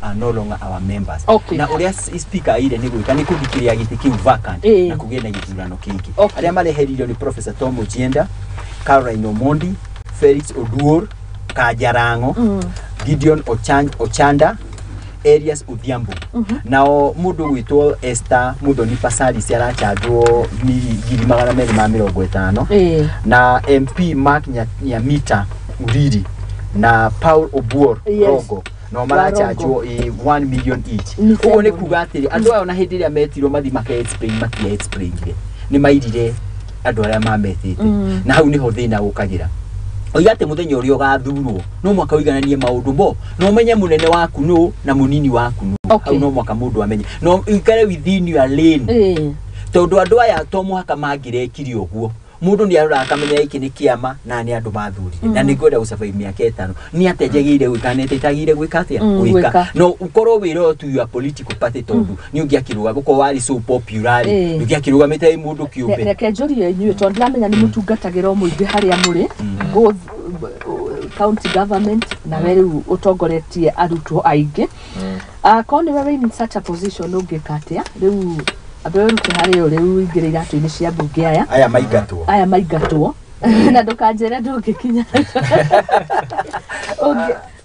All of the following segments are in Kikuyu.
are no longer our members. Na ũrĩa speaker aire nĩ gwĩka nĩ kũthikĩrĩria gĩtĩ kĩu vacant na kũgĩe na gĩthurano kĩngĩ. Arĩa mareheririo nĩ Professor Tom Ojienda, Caroline Omondi, Felix Oduor Kajarango, Gideon Ochanda, Elias Odhiambo. Nao mũndũ gwĩtwo Esther Muthoni Pasaris arachanjwo 250,000 na MP Mark Nyamita Uriri na Paul Obuor Rogo no marachanjwo 1 million each. Ũguo nĩ kuga atĩrĩ andũ aya ona hĩndĩ ĩrĩa metirwo mathi maka explain matia explainire nĩ mairire andũ arĩa mametĩte, na hau nĩho thĩna ũkagĩra. Oiga atĩ mũthenya ũrĩa ũgathurwo no mwaka ũigananie maũndũ mo, no ũmenye mũnene waku nũ na mũnini waku nũ. Hau no mwaka mũndũ amenye, no ũikare within your lane, tondũ andũ aya to mũhaka mangĩrekire ũguo. Mũndũ nĩ aroraga akamenya gĩkĩ nĩ kĩama na nĩ andũ mathurire na nĩ ngwenda gũsurvive mĩaka 5, nĩ atĩa njagĩrĩire gwĩka na itagĩrĩire gwĩka atĩa gwĩka. No ũkorwo wĩ loyal to your political party, tondũ nĩ ũngĩakĩrũgama gũkorwo warĩ so popular, nĩ ũngĩakĩrũgamĩte wĩ mũndũ kĩũmbe. Reke njũrie inyuĩ tondũ ndiramenya nĩ mũtungatagĩra mũingĩ harĩa mũrĩ, both county government na we rĩu ũtongoretie arutwo aingĩ. Korwo nĩwe wĩ in such a position ũngĩka atĩa rĩu? Ambe ũrute harĩa ũrĩ ũingĩre iratũ-inĩ cia mbunge aya aya maingatwo, aya maingatwo, na ndũkanjĩre ndũngĩkinya.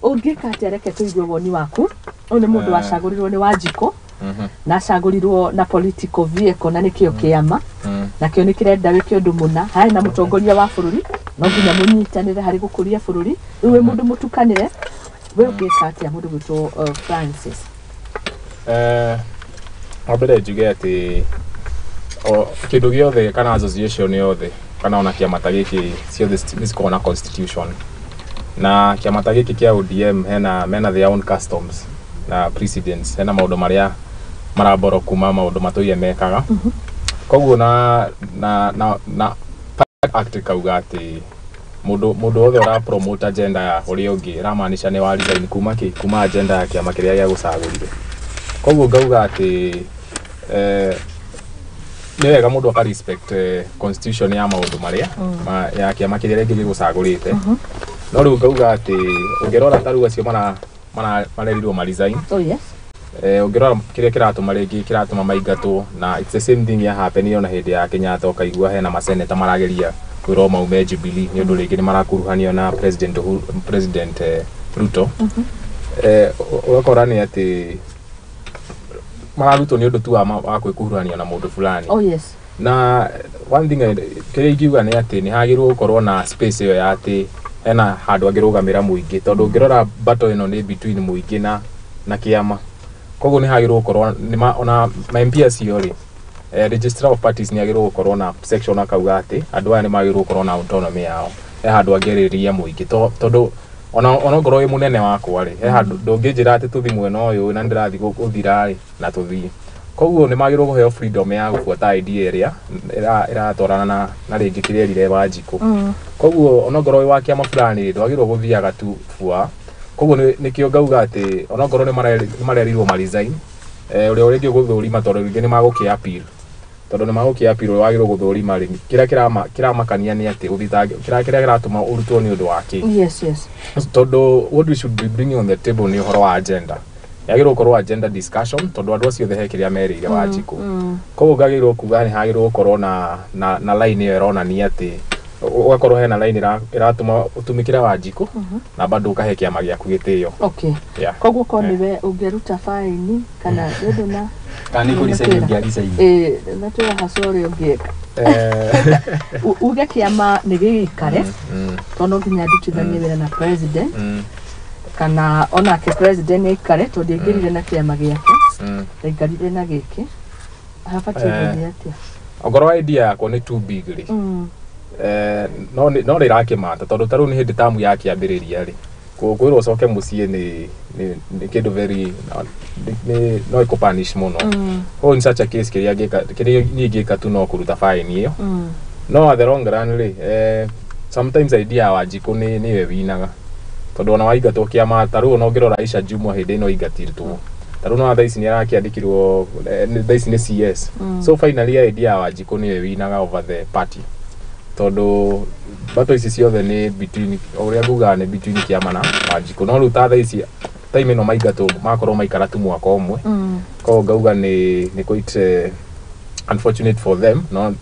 Ũngĩka atĩa? Reke tũigue woni waku. Ũyũ nĩ mũndũ wacagũrirwo nĩ Wanjikũ na acagũrirwo na political vehicle na nĩkĩo kĩama nakĩo nĩ kĩrenda wĩke ũndũ mũna harĩ na mũtongoria wa bũrũri, no nginya mũnyitanĩre harĩ gũkũria bũrũri. Rĩu wĩ mũndũ mũtukanĩre, we ũngĩka atĩa, mũndũ gwĩtwo Francis? Wa mbere njuge atĩ kĩndũ gĩothe kana association yothe kana ona kĩama ta gĩkĩ ciothe nĩ cikoragwo na constitution, na kĩama ta gĩkĩ kĩa ODM hena mena their own customs na precedents, hena maũndũ marĩa maraboro kuma maũndũ matũire mekaga. Koguo na act kauga atĩ mũndũ wothe ũra promote agenda ya ũrĩa ũngĩ ĩramaanisha nĩ wa resign kuma kĩ kuma agenda ya kĩama kĩrĩa gĩa gũcagũrire. Koguo ngauga atĩ nĩ wega mũndũ aka respect constitution ya maũndũ marĩa ya kĩama kĩrĩa rĩngĩ gĩgũcagũrĩte. No rĩu ngauga atĩ ũngĩrora ta rĩu acio marerirwo ma resign. Oh yes. Ũngĩrora kĩrĩa kĩratũma rĩngĩ kĩratũma maingatwo, na it's the same thing ya happen ona hĩndĩ ya Kenyatta, ũkaigua hena maseneta marageria kwĩrwo maume Jubilee nĩ ũndũ rĩngĩ nĩ marakuruhanio na President Uhuru, President Ruto. Ũgakora nĩ atĩ mararutwo nĩ ũndũ tu wa kwĩkuruhania na mũndũ fulani. Oh yes. Na one thing kĩrĩa ingiuga nĩ atĩ nĩ hagĩrĩirwo gũkorwo na space ĩyo ya atĩ hena handũ angĩrũgamĩra mũingĩ, tondũ ũngĩrora battle ĩno nĩ between mũingĩ na kĩama. Koguo nĩ hagĩrĩirwo gũkorwo ona ma MP acio rĩ, registrar of parties nĩ agĩrĩirwo gũkorwo na section akauga atĩ andũ aya nĩ magĩrĩirwo gũkorwo na autonomy yao, he handũ angĩarĩrĩria mũingĩ, tondũ ona ongorwo wĩ mũnene wakwa rĩ, he handũ ndũngĩnjĩra atĩ tũthiĩ mwena ũyũ na nĩndĩrathiĩ gũthira rĩ na tũthiĩ. Koguo nĩ magĩrĩirwo kũheo freedom ya gũbuata idea ĩrĩa ĩratwarana na rĩngĩ kĩrĩa erire Wanjikũ. Koguo onongorwo wĩ wa kĩama fulani rĩ, ndwagĩrĩirwo gũthiaga tu bua. Koguo nĩkĩo ngauga atĩ onongorwo nĩ marerirwo ma resign, ũrĩa rĩngĩ ũgũthũrima, tondũ rĩngĩ nĩ magũkĩ appeal, tondũ nĩ magũkĩ appeal ũrĩa wagĩrĩirwo gũthũrima rĩ, kĩrĩa kĩramakania nĩ atĩ gũthitanga kĩrĩa kĩratũma ũrutwo nĩ ũndũ wa kĩ. Yes, yes. Tondũ what we should be bringing on the table nĩ ũhoro wa agenda, yagĩrĩirwo gũkorwo agenda discussion, tondũ andũ acio othe he kĩrĩa merĩire Wanjikũ. Koguo ngagĩrĩirwo kuga nĩ hagĩrĩirwo gũkorwo na line ĩyo ĩronania atĩ ũgakorwo hena line ĩratũma ũtumĩkĩre Wanjikũ na bado ũkahe kĩama gĩaku gĩtĩo. Okay. Yeah. Koguo korwo nĩwe ũngĩruta faini kana nĩ na kana nĩ kũ resign ũngĩa resign. Na twĩra haco ũrĩa ũngĩka. Uge kĩama nĩ gĩgĩikare, tondũ no nginya ndutithanie wĩra na president, kana onake president nĩ aikare tondũ aingĩrire na kĩama gĩake, ndaikarire na gĩkĩ, habatiĩ gũthiĩ atĩa? Ongorwo idea yakwa nĩ too big rĩ, no nĩ ĩrakĩmata, tondũ ta rĩu nĩ hĩndĩ tamu yakĩambĩrĩria rĩ, kwĩrwo ũcoke mũciĩ nĩ kĩndũ very no ĩkũpunish mũno. Koguo in such a case kĩrĩa niĩ ingĩka tu no kũruta fine ĩyo. No at the long run rĩ, sometimes idea ya Wanjikũ nĩwe winaga, tondũ ona waingatwo kĩama ta rĩu ona ũngĩrora Aisha Jumwa hĩndĩ ĩno aingatirwo, ta rĩu no thaa ici nĩ arakĩandĩkirwo, thaa ici nĩ CS. So finally idea ya Wanjikũ nĩwe winaga over the party, tondũ battle ici ciothe nĩ between, ũrĩa ngugaga nĩ between kĩama na Wanjikũ. No rĩu ta thaa ici Time ĩno maingatwo makorwo maikara tu mwaka ũmwe. Koguo ngauga nĩ quite unfortunate for them, no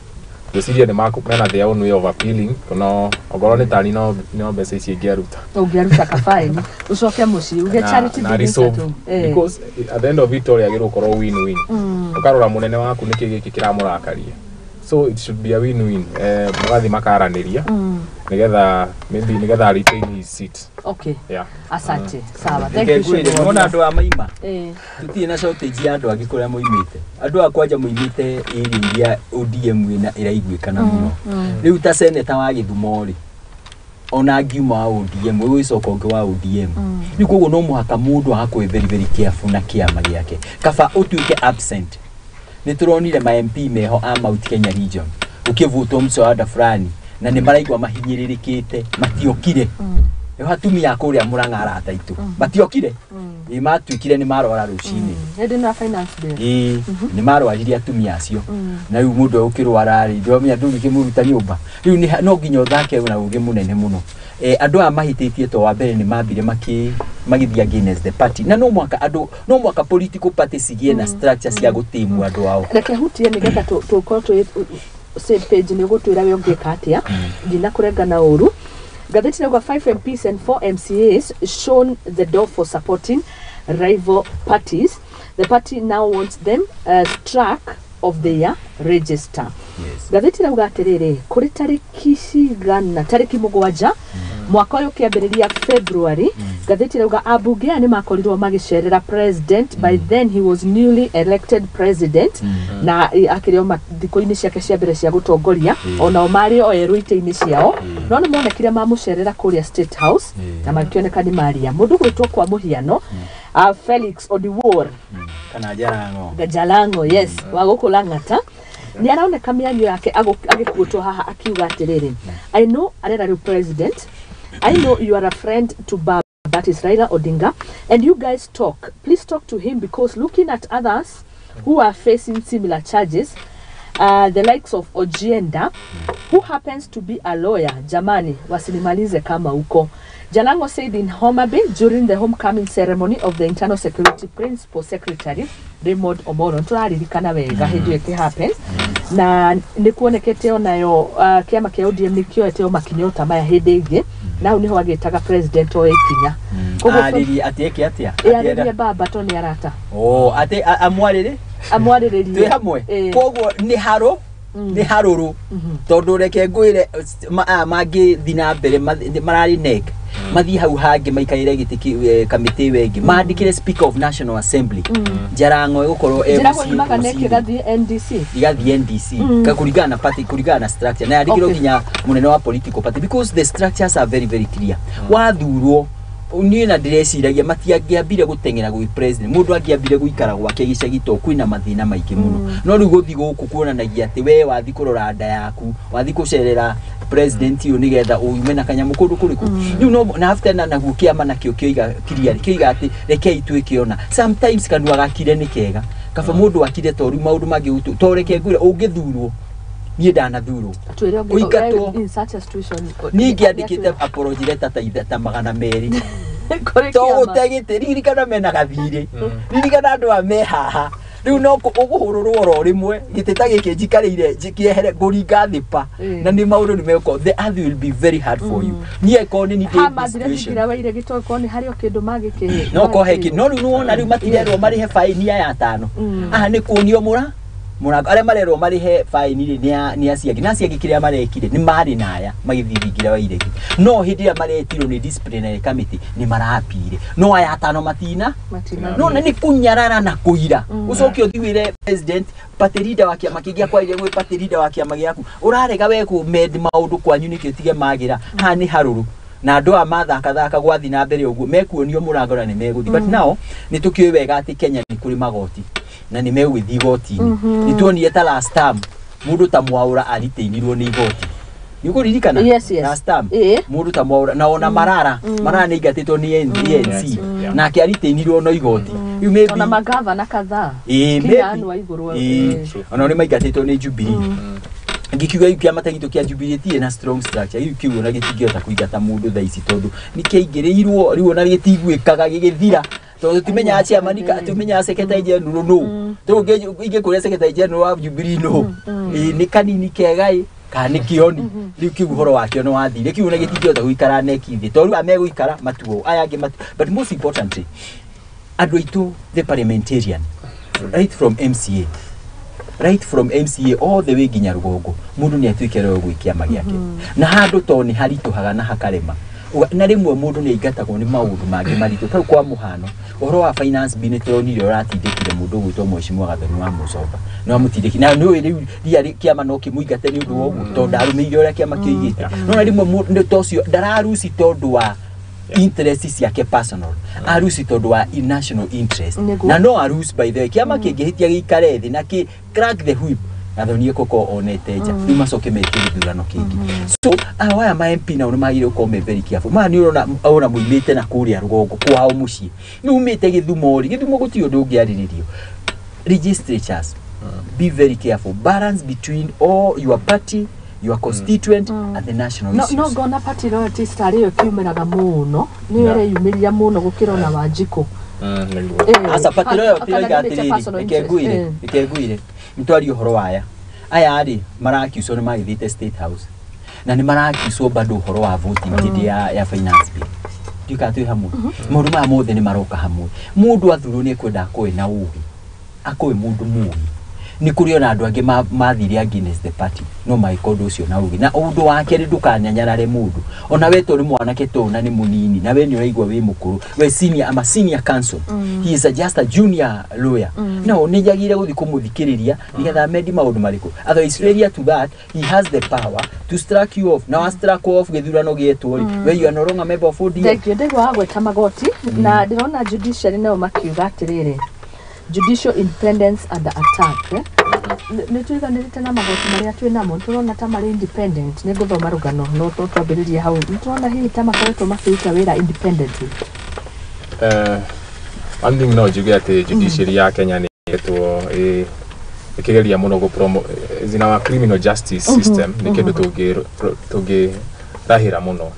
ngwĩciria nĩ mena their own way of appealing, no ongorwo nĩ tani no mbeca ici ingĩaruta. Ũngĩaruta kabaini ũcoke mũciĩ uge charity begins at home. Because at the end of it all yagĩrĩirwo gũkorwo win-win. Ũkarora mũnene waku nĩkĩ gĩkĩ kĩramũrakaria. So it should be a win-win. Mũgathiĩ makaranĩria nĩgetha maybe nĩgetha retain his seat. Okay. Yeah. Asante. Sawa. Thank you. Nĩwona andũ a maima. Tũtirĩ na shortage ya andũ angĩ kũrĩa moimĩte. Andũ a kwanja moimĩte area iria ODM ĩna ĩraiguĩkana mũno. Rĩu ta seneta wa Gĩthumo rĩ, ona angiuma wa ODM, ũgĩcoka ũngĩ wa ODM. Rĩu koguo no mũhaka mũndũ agakorwo very very careful na kĩama gĩake. Kaba ũtuĩke absent. Nĩ tũronire ma MP meho a Mount Kenya region ũkĩvutwo mswada fulani na nĩ maraigua mahinyĩrĩrĩkĩte matiokire. Nĩ atumia a kũrĩa Murang'a arata aitũ matiokire. Nĩ matuĩkire nĩ marwara rũcinĩ. Hĩndĩ na finance bill. Nĩ marwarire atumia acio. Na rĩu mũndũ ũkĩrwara rĩ, ndũramenya ndũngĩkĩmũruta nyũmba. Rĩu no nginya ũthake na ũgĩ mũnene mũno. Andũ aya mahĩtĩtie to wa mbere nĩ mambire magĩthiĩ against the party. Na no mwaka andũ, no mwaka political party cigĩe na structure cia gũtĩmũ andũ ao. Reke hutie nĩgetha tũkorwo twĩ same page nĩ ũgũtwĩra we ũngĩka atĩa. Ndinakũrenga na ũru. Ngathĩti ĩrauga 5 MPs and 4 MCAs shown the door for supporting rival parties. The party now wants them struck of their register. Ngathĩti ĩrauga atĩrĩrĩ, kũrĩ tarĩki cigana, tarĩki 7 mwaka ũyũ ũkĩambĩrĩria February, ngathĩti ĩrauga ambunge aya nĩ makorirwo magĩcerera president. By then he was newly elected president na akĩrĩ o thikũ-inĩ ciake cia mbere cia gũtongoria, onao marĩ o erũ itĩ-inĩ ciao, no nĩ monekire mamũcerera kũrĩa State House na makĩoneka nĩ maria. Mũndũ gwĩtwo kwa mũhiano Felix Odiwuor kana Jalango. Jalango, yes, wa gũkũ Lang'ata. Nĩ aroneka mĩario yake agĩkuĩtwo haha akiuga atĩrĩrĩ, I know arera rĩu president, I know you are a friend to Baba, that is Raila Odinga, and you guys talk. Please talk to him because looking at others who are facing similar charges, the likes of Ojienda, who happens to be a lawyer, jamani, wasinimalize kama uko. Jalango said in Homa Bay during the homecoming ceremony of the Internal Security Principal Secretary Raymond Omolo. Tũraririkana wega hĩndĩ ĩyo ĩkĩ-happen. Na nĩ kuonekete onayo kĩama kĩa ODM nĩ kĩoete o makinya ta maya hĩndĩ ĩngĩ. Na hau nĩho agĩtaga president o ikinya. Arĩrie atĩ eke atĩa? Arĩrie baba to nĩ arata. Oh, atĩ amwarĩrĩ? Amwarĩrĩrie. Twĩ hamwe. Koguo nĩ harũ nĩ harũrũ tondũ reke ngwĩre aya mangĩthiĩ na mbere mararĩ NEC mathiĩ hau hangĩ maikarĩre gĩtĩ kamĩtĩ ĩyo ĩngĩ mandĩkĩre Speaker of National Assembly Jalango ĩgũkorwo e Jalango yumaga NEC ĩgathiĩ NDC igathiĩ NDC kũringana na party, kũringana na structure na yandĩkĩrwo nginya mũnene wa political party because the structures are very very clear. Wathurwo niĩ na ndĩreciragia matiangĩambire gũteng'era gwĩ president, mũndũ angĩambire gũikara gwake gĩcagi to kwĩna mathĩna maingĩ mũno, no rĩu gũthiĩ gũkũ kuonanagia atĩ we wathiĩ kũrora nda yaku, wathiĩ gũcerera president ũyũ nĩgetha ume na kanyamũ kũndũ kũrĩkũ. Rĩu no na after na naguo kĩama nakĩo kĩoiga clear, kĩoiga atĩ rekei twĩke ona sometimes kanua gakire nĩ kega, kaba mũndũ akire to rĩu maũndũ mangĩ to reke ngwĩre ũngĩthurwo niĩ ndanathurwo ũingatwo niĩ ingĩandĩkĩte apology letter ta 200 to ũtegĩte ririkana mena gathirĩ, ririkana andũ a me haha rĩu no ũgũhũrũrwo oro rĩmwe gĩtĩ ta gĩkĩ njikarĩire kĩehere ngũringa thĩ pa na nĩ maũndũ nĩ megũkorwo the earth will be very hard for you. Niĩ akorwo nĩ niĩ mathire thingira waire gĩtoĩ nĩ harĩ o kĩndũ magĩkĩ no kohe kĩ no rĩu nĩwona rĩu matirerwo marĩhe baini aya 5 aha nĩ kuonio mũra mũrango arĩa marerwo marĩhe baini rĩ nĩ acio angĩ na acio angĩ kĩrĩa marekire nĩ marĩ na aya magĩthiĩ thingira wa iregi no hĩndĩ ĩrĩa maretirwo nĩ disciplinary committee nĩ marapire no aya 5 matina no na nĩ kũnyarara na kũira ũcoke ũthiĩ wĩre president party leader wa kĩama kĩngĩ akwarĩrie gwĩ party leader wa kĩama gĩaku ũrarega we kũmend maũndũ kwanyu nĩkĩo tige magĩra haha nĩ harũrũ na andũ aya mathakathaka gwathiĩ na mbere ũguo mekuonio mũrango na nĩ megũthiĩ. But now nĩ tũkĩũĩ wega atĩ Kenya nĩ kũrĩ magoti na nĩ megũgĩthiĩ igoti-inĩ. Nĩ tuonire ta last term mũndũ ta Mwaũra aritĩinirwo nĩ igoti. Nĩ ũkũririkana? Yes, yes. Last term mũndũ ta Mwaũra na ona Marara, Marara nĩ aingatĩtwo nĩ ANC nake aritĩinirwo no igoti. Rĩu maybe ona magavana kadhaa maybe kinya anũ a igũrũ ona nĩ maingatĩtwo nĩ Jubilee. Ngĩkiuga gĩu kĩama ta gitũ kĩa Jubilee gĩtirĩ na strong structure, gĩu kĩu ona gĩtingĩhota kũingata mũndũ thaa ici tondũ nĩ kĩaingĩrĩirwo rĩu ona gĩtiguĩkaga gĩgĩthira tondũ tũtimenyaga chairman ka tũtimenyaga secretary general nũ. Tondũ ingĩkũria secretary general wa Jubilee nũ, ĩ nĩ kanini kega ĩ kana nĩ kĩoni, rĩu kĩu ũhoro wakĩo nĩ wathire, kĩu ona gĩtingĩhota gũikara neki thĩ tondũ rĩu aya megũikara matuo aya angĩ matuo. But most importantly, andũ aitũ the parliamentarian, right from MCA, right from MCA all the way nginya rũgongo, mũndũ nĩ atuĩke royo gwĩ kĩama gĩake na handũ to nĩ haritũhaga na hakarema. Na rĩmwe mũndũ nĩ aingatagwo nĩ maũndũ mangĩ maritũ. Ta rĩu kwa mũhano, ũhoro wa finance bill nĩ tũronire ũratindĩkire mũndũ ũgwĩtwo Mheshimiwa Gathoni wa Mũcomba, nĩ wamũtindĩkire na nĩ rĩu ria kĩama no kĩmũingate nĩ ũndũ wa ũguo tondũ ndarũmĩrĩire ũrĩa kĩama kĩoigĩte. No na rĩmwe mũndũ ta ũcio ndararuci tondũ wa interest ciake personal, aruci tondũ wa national interest. Nĩguo. Na no aruci, by the way, kĩama kĩngĩhĩtia gĩikare thĩ na kĩ crack the whip, Gathoni ekũkorwo onete nja, rĩu macoke metie gĩthurano kĩngĩ. So aya aya ma MP nao nĩ magĩrĩirwo gũkorwo me very careful. Maya nĩ ũrona ona moimĩte na kũrĩa rũgongo kwao mũciĩ, nĩ umĩte Gĩthumo rĩ, Gĩthumo gũtirĩ ũndũ ũngĩarĩrĩrio. Legislatures, be very careful, balance between all your party, your constituent and the national No issues. no ngona party loyalties tarĩ yo kiumĩraga mũno, nĩyo ĩreyumĩria mũno gũkĩra ona Wanjikũ. Nĩguo. Aca, party loyalty Kana roiga nĩ atĩrĩrĩ, personal reke interest. ngwĩre, reke ngwĩre, nĩtwarie ũhoro waya aya rĩ marakiucwo nĩ magĩthiĩte State House na nĩ marakiucwo bado ũhoro wa voting hĩndĩ ya finance bill. Ndiũĩ kana twĩ hamwe. Maũndũ maya mothe nĩ maroka hamwe. Mũndũ athurwo nĩ ekwenda akorwo na ũgĩ, akorwo mũndũ mũgĩ. Nĩ kũrĩ ona andũ angĩ mathire against the party no magĩka ũndũ ũcio na ũgĩ. Na ũndũ wa kerĩ, ndũkanyanyarare mũndũ ona we to nĩ mwanake to na nĩ mũnini na we nĩ ũraigua wĩ mũkũrũ, we senior, ama senior counsel, he is just a junior lawyer. No nĩ njagĩrĩire gũthiĩ kũmũthikĩrĩria nĩgetha amendi maũndũ marĩkũ. Otherwise, failure to that, he has the power to strike you off. Na wa strike off gĩthurano gĩetwo rĩ, we you are no longer member of ODM. Thank you. Ndaigua wagweta magoti na ndĩrona judiciary nao makiuga atĩrĩrĩ, judicial independence under attack, eh? Nĩ tũiganĩrĩte na magoti marĩa twĩ namo? Nĩ tũrona ta marĩ independent? Nĩ ngũthoma rũgano no no twambĩrĩrie hau. Nĩ tũrona hihi ta makoretwo makĩruta wĩra independently? One thing no njuge atĩ judiciary ya Kenya nĩ ĩtwo ĩkĩgeria mũno gũ promote our criminal justice system. Nĩ kĩndũ tũngĩrahĩra mũno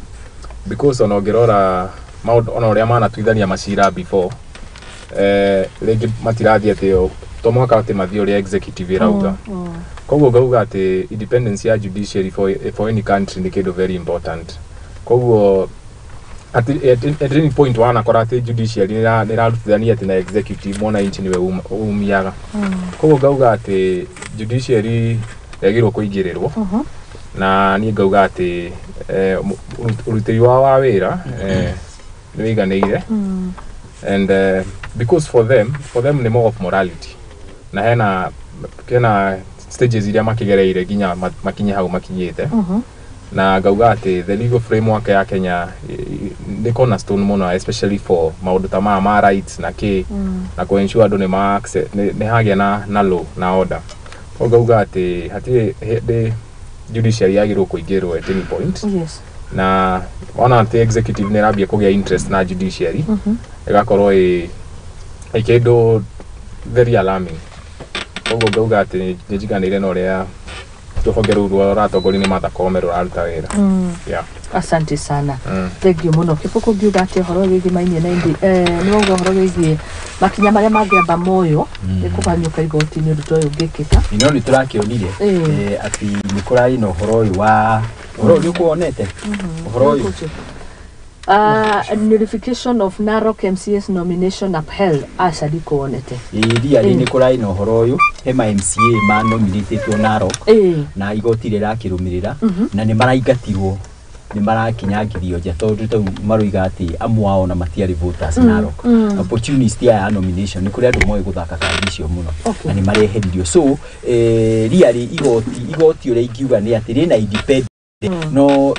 because ona ũngĩrora maũndũ ona ũrĩa manatuithania macira before, rĩngĩ matirathiĩ atĩ to mũhaka atĩ mathiĩ ũrĩa executive ĩrauga. Koguo ngauga atĩ independence ya judiciary for any country nĩ kĩndũ very important. Koguo at any point wanakora atĩ judiciary nĩ ĩrarutithania atĩ na executive, mwananchi nĩwe umiaga. Koguo ngauga atĩ judiciary yagĩrĩirwo kũingĩrĩrwo na niĩ ngauga atĩ ũrutĩri wao wa wĩra nĩ wĩiganĩire and because for them nĩ more of morality na hena stages iria makĩgereire nginya makinye hau makinyĩte. Na ngauga atĩ the legal framework ya Kenya nĩ cornerstone mũno, especially for maũndũ ta maya ma rights na kĩ na kũ ensure andũ nĩ ma nĩ hagĩa na law na order. Koguo ngauga atĩ hatirĩ hĩndĩ judiciary yagĩrĩirwo kũingĩrwo at any point. Na wona atĩ executive nĩ ĩrambia kũgĩa interest na judiciary, ĩgakorwo ĩ kĩndũ very alarming. Koguo ngauga atĩ nĩ njiganĩire na ũrĩa rũhonge rũu rũratongorio nĩ Martha Koome rũraruta wĩra. Yeah. Asante sana. Thank you mũno. Kĩbũkũ, ngiuga atĩ ũhoro wĩgiĩ mainie na indi nĩ wauga ũhoro wĩgiĩ makinya marĩa mangĩamba moyo nĩ kũhanyũka igoti-inĩ ũndũ ta ũyũ ũngĩkĩka. No nĩ tũrakĩonire atĩ nĩ kũrarĩ na ũhoro ũyũ wa ũhoro ũyũ nĩ ũkuonete ũhoro ũyũ. Nullification of Narok MCA's nomination upheld. Aca, ndikuonete. Ĩĩ, ria nĩ kũrarĩ na ũhoro ũyũ he ma MCA ma nominatĩtwo Narok na igoti rĩrakĩrũmĩrĩra na nĩ maraingatirwo, nĩ marakinyangirio nja tondũ tau maroiga atĩ amwe ao na matiarĩ voters Narok. Opportunist aya ya nomination, nĩ kũrĩ andũ moĩ gũthaka kandi icio mũno na nĩ mareheririo. So really igoti ũrĩa ingiuga nĩ atĩ rĩna independent no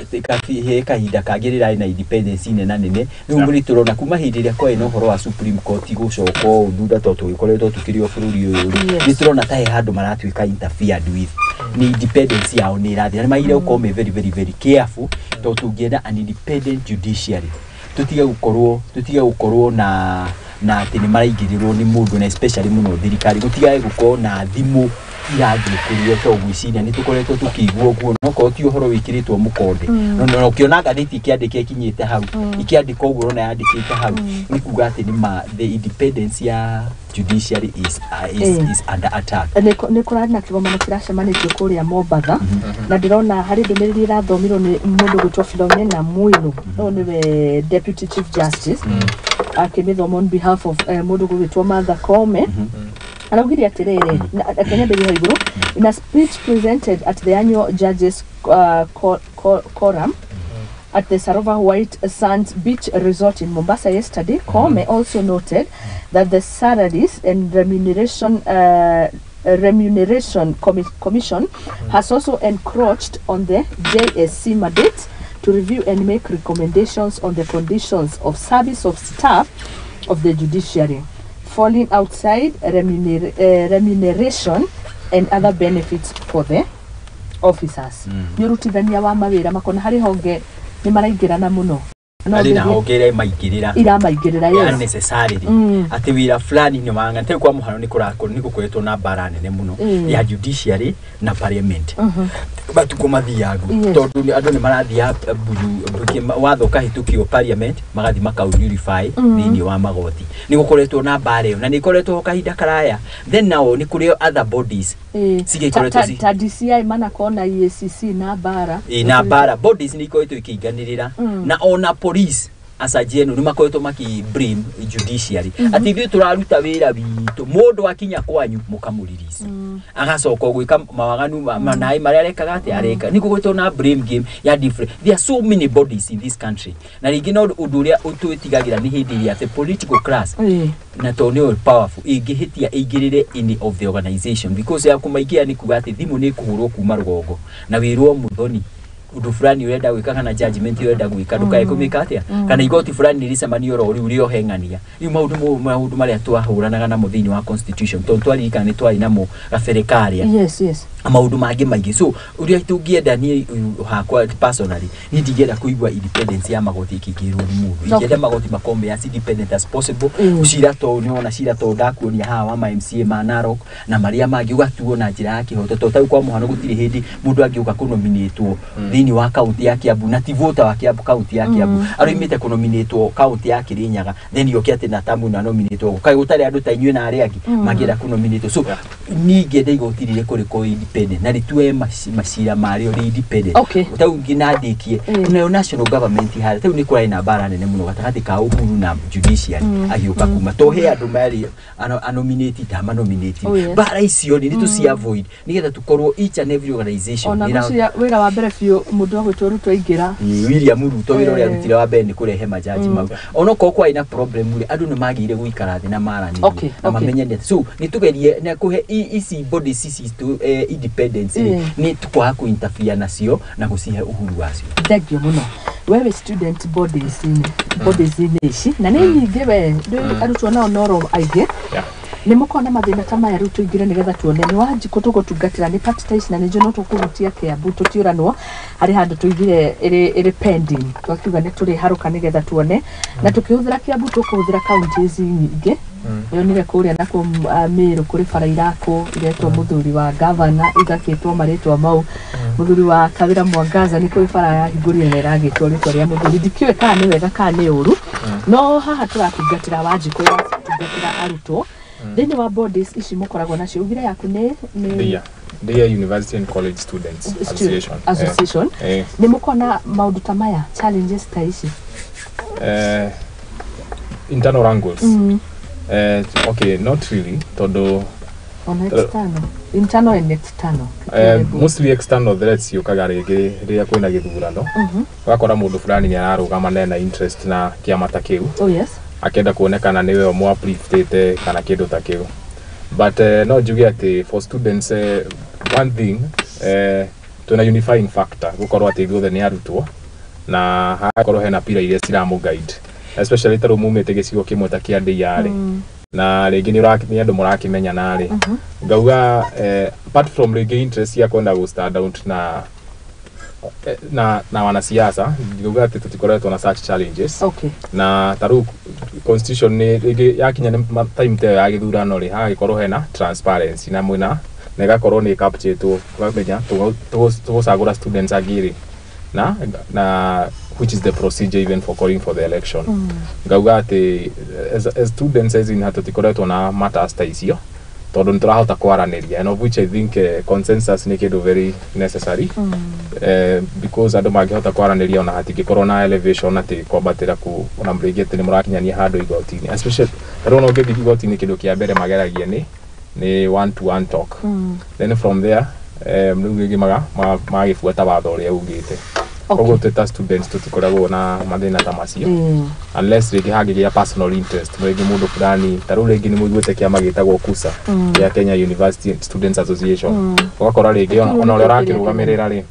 he kahinda kangĩ rĩrarĩ na independence nena nene. Rĩu nĩ tũrona kuma hĩndĩ ĩrĩa kwarĩ na ũhoro wa Supreme Court gũcoka ũũ thutha tondũ tũgĩkoretwo tũkĩrĩ o bũrũri ũyũ rĩ, nĩ tũrona ta he handũ maratuĩka interfered with, nĩ independence yao nĩ ĩrathira. Nĩ magĩrĩire gũkorwo me very very very careful tondũ tũngĩenda an independent judiciary, tũtige gũkorwo na Na atĩ nĩ maraingĩrĩrwo nĩ mũndũ, na especially mũno thirikari, gũtigae gũkorwo na thimũ irathiĩ kũrĩ o, to gwĩciria nĩ tũkoretwo tũkĩigua ũguo, no korwo ti ũhoro wĩkĩrĩtwo mũkonde. No ũkĩona ngathĩti ikĩandĩka ĩkinyĩte hau, ikĩandĩka ũguo ũrona yandĩkĩte hau, nĩ kuga atĩ nĩ ma the independence ya judiciary is under attack. Nĩ kũrarĩ na kĩgomano kĩracemanĩtio kũrĩa Mombatha, na ndĩrona harĩ ndũmĩrĩri ĩrathomirwo nĩ mũndũ gwĩtwo Philomena Mwilu, ũyũ nĩwe Deputy Chief Justice, akĩmĩthoma on behalf of mũndũ gwĩtwo Martha Koome. Araugire atĩrĩrĩ, reke nyambĩrĩrie hau igũrũ. In a speech presented at the annual judges quorum at the Sarova White Sands Beach Resort in Mombasa yesterday, Koome also noted that the Salaries and Remuneration Commission has also encroached on the JSC mandate to review and make recommendations on the conditions of service of staff of the judiciary, falling outside remuneration and other benefits for the officers. Nĩ ũrutithania wa mawĩra makona harĩ honge nĩ maraingĩrana mũno. No Arĩ na thĩinĩ- honge iria maingĩrĩra iramaingĩrĩra, yes. Unnecessarily, atĩ wĩra fulani nĩ wanga tarĩu kwa mũhano nĩ kũrakorwo nĩ gũkoretwo na mbara nene mũno ya judiciary na parliament matukũ mathiangu, tondũ andũ nĩ marathiaga watho ũkahĩtũkio parliament, magathiĩ makaunurify thĩinĩ wa magoti. Nĩ gũkoretwo na mbara ĩyo na nĩ ĩkoretwo ho kahinda karaya. Then nao nĩ kũrĩ other bodies cigĩkoretwo Ta DCI manakorwo na EACC na mbara. Ĩ, na mbara bodies nĩ ikoretwo ikĩinganĩrĩra, na ona police as a general nĩ makoretwo maki blame judiciary atĩ ithuĩ tũraruta wĩra witũ, mũndũ akinya kwanyu mũkamũririca, agacoka gwĩka mawaganu manaĩ marĩa arekaga atĩ areka. Nĩ gũkoretwo na blame game ya different. There are so many bodies in this country, na rĩngĩ no ũndũ ũrĩa twĩtigagĩra nĩ hĩndĩ ĩrĩa the political class, na tondũ nĩyo powerful, ĩngĩhĩtia ĩingĩrĩre any of the organization, because ya kũmaingĩra nĩ kuga atĩ thimũ nĩ ĩkũhũrwo kuma rũgongo na wĩrwo, "Mũthoni, ũndũ fulani ũrenda gwĩka kana judgment ũrenda gwĩka ndũkae kũmĩka atĩa, kana igoti fulani nĩ rĩcemanio oro rĩu rĩohe ng'ania." Rĩu maũndũ marĩa twahũranaga namo thĩinĩ wa constitution, tondũ twaririkana nĩ twarĩ namo gabere karĩa, maũndũ mangĩ maingĩ. So ũrĩa tũngĩenda, niĩ hakwa personally, niĩ ndingĩenda kũigua independence ya magoti ĩkĩingĩrĩrwo nĩ mũndũ. Ingĩenda magoti makorwo me as independent as possible. Cira to nĩ wona cira to ndakuonia haha wa ma MCA ma Narok na marĩa mangĩ, ũgatuo na njĩra ya kĩhoto, tondũ tarĩu kwa mũhano gũtirĩ hĩndĩ mũndũ angĩũka kũnominĩtwo thĩinĩ wa kaunti ya Kiambu na ti voter wa Kiambu, kaunti ya Kiambu, aroimĩte kũnominĩtwo kaunti ya Kirinyaga, then yoke atĩ na tamu na nominĩtwo kaĩ gũtarĩ andũ ta inyuĩ na arĩa angĩ mangĩenda kũnominĩtwo. So niĩ ingĩenda igoti rĩrĩ kũrĩkorwo independent na rĩtue macira marĩo rĩ independent. Tau nginya ndĩkie, nayo national government harĩa tau nĩ kũrarĩ na mbara nene mũno gatagatĩ ka Uhuru na judiciary agĩũka kuma to he andũ marĩ anominate ndamanominate. Mbara icio nĩ tũci avoid nĩgetha tũkorwo each and every organization Ona nĩ ngwĩciria wĩra wa mbere biũ mũndũ agwĩtwo Ruto aingĩra. William Ruto, wĩra ũrĩa arutire wa mbere nĩ kũrehe majaji mau. Onokorwo kwarĩ na problem rĩ, andũ nĩ magĩire gũikara thĩ na maranĩrie na mamenye nĩ so nĩ tũgerie na kũhe ici bodies ici citũ independence rĩ, nĩ tũkwaga kũ interfere nacio na gũcihe uhuru wacio. Thengio mũno. Wewe, student bodies-inĩ ici na nĩ nyingĩ, we ndĩ arutwo nao noro aingĩ, nĩ mũkorwo na mathĩna ta maya? Rĩu tũingĩre nĩgetha tuone nĩ Wanjikũ tũgũtungatĩra nĩ party ta ici, na nĩ njũĩ no tũkũhutia Kĩambu, tũtiũranwo harĩ handũ tũigire ĩrĩ pending, twakiuga nĩ tũrĩharũka nĩgetha tuone, na tũkĩhũthĩra Kĩambu tũkũhũthĩra counties nyingĩ. Yonire kũrĩa nakuo Meru kũrĩ bara irakwo iretwo mũthuri wa gavana, igakĩtwo marĩtwa mau, mũthuri wa Kawĩra Mwangaza, nĩ kũrĩ bara yahingũrire na ĩragĩtwo rĩtwa rĩa mũthuri. Ndikĩũĩ kana nĩ wega kana nĩ ũru, no haha tũratungatĩra Wanjikũ, ĩratungatĩra arutwo thĩinĩ wa bodies ici mũkoragwo nacio. Ugire yaku nĩ Ndia. Ndia University and College Students Association. Association. Nĩ mũkona maũndũ ta maya, challenges ta ici? Internal angles. Okay, not really. Todo Ona external, internal and external. Mostly external threats ciũkaga rĩngĩ rĩrĩa kwĩna gĩthurano, ũgakora mũndũ fulani nĩ ararũgama na ena interest na kĩama ta kĩu, akĩenda kuonekana nĩwe ũmũ-upliftĩte kana kĩndũ ta kĩu. But no njuge atĩ for students, one thing, twĩna unifying factor gũkorwo atĩ ithuothe nĩ arutwo, na hagakorwo hena pira iria ciramũ guide, especially ta rĩu mumĩte gĩcigo kĩmwe ta kĩa Ndeiya rĩ, na rĩngĩ nĩ andũ mũrakĩmenyana rĩ, ngauga apart from rĩngĩ interest ya kwenda gũ stand out na na wanasiasa ndingiuga atĩ tũtikoretwo na such challenges. Na ta rĩu constitution nĩ rĩngĩ yakinya nĩ time ta ĩyo ya gĩthurano rĩ, hagagĩkorwo hena transparency na mwĩna na ĩgakorwo nĩ capturetwo, ũkamenya tũgũcagũra students angĩ rĩ, na which is the procedure even for calling for the election. Ngauga atĩ as students, as in, tũtikoretwo na matters ta icio tondũ nĩ tũrahota kwaranĩria, and of which I think consensus nĩ kĩndũ very necessary, because andũ mangĩhota kwaranĩria ona hatingĩkorwo na elevation atĩ kwambatĩra ku ona rĩngĩ atĩ nĩ mũrakinyania handũ igoti-inĩ, especially tarĩu ona ũngĩthiĩ igoti-inĩ, kĩndũ kĩa mbere mageragia nĩ one to one talk. Then from there rĩu rĩngĩ magagĩbuata watho ũrĩa ugĩte. Koguo twĩ ta students tũtikoragwo na mathĩna ta macio, unless rĩngĩ hangĩgĩa personal interest, rĩngĩ mũndũ fulani, ta rĩu rĩngĩ nĩ mũiguĩte kĩama gĩtagwo KUSA, kĩa Kenya University Students Association, ũgakora rĩngĩ ona ũrĩa ũrakĩrũgamĩrĩra rĩ,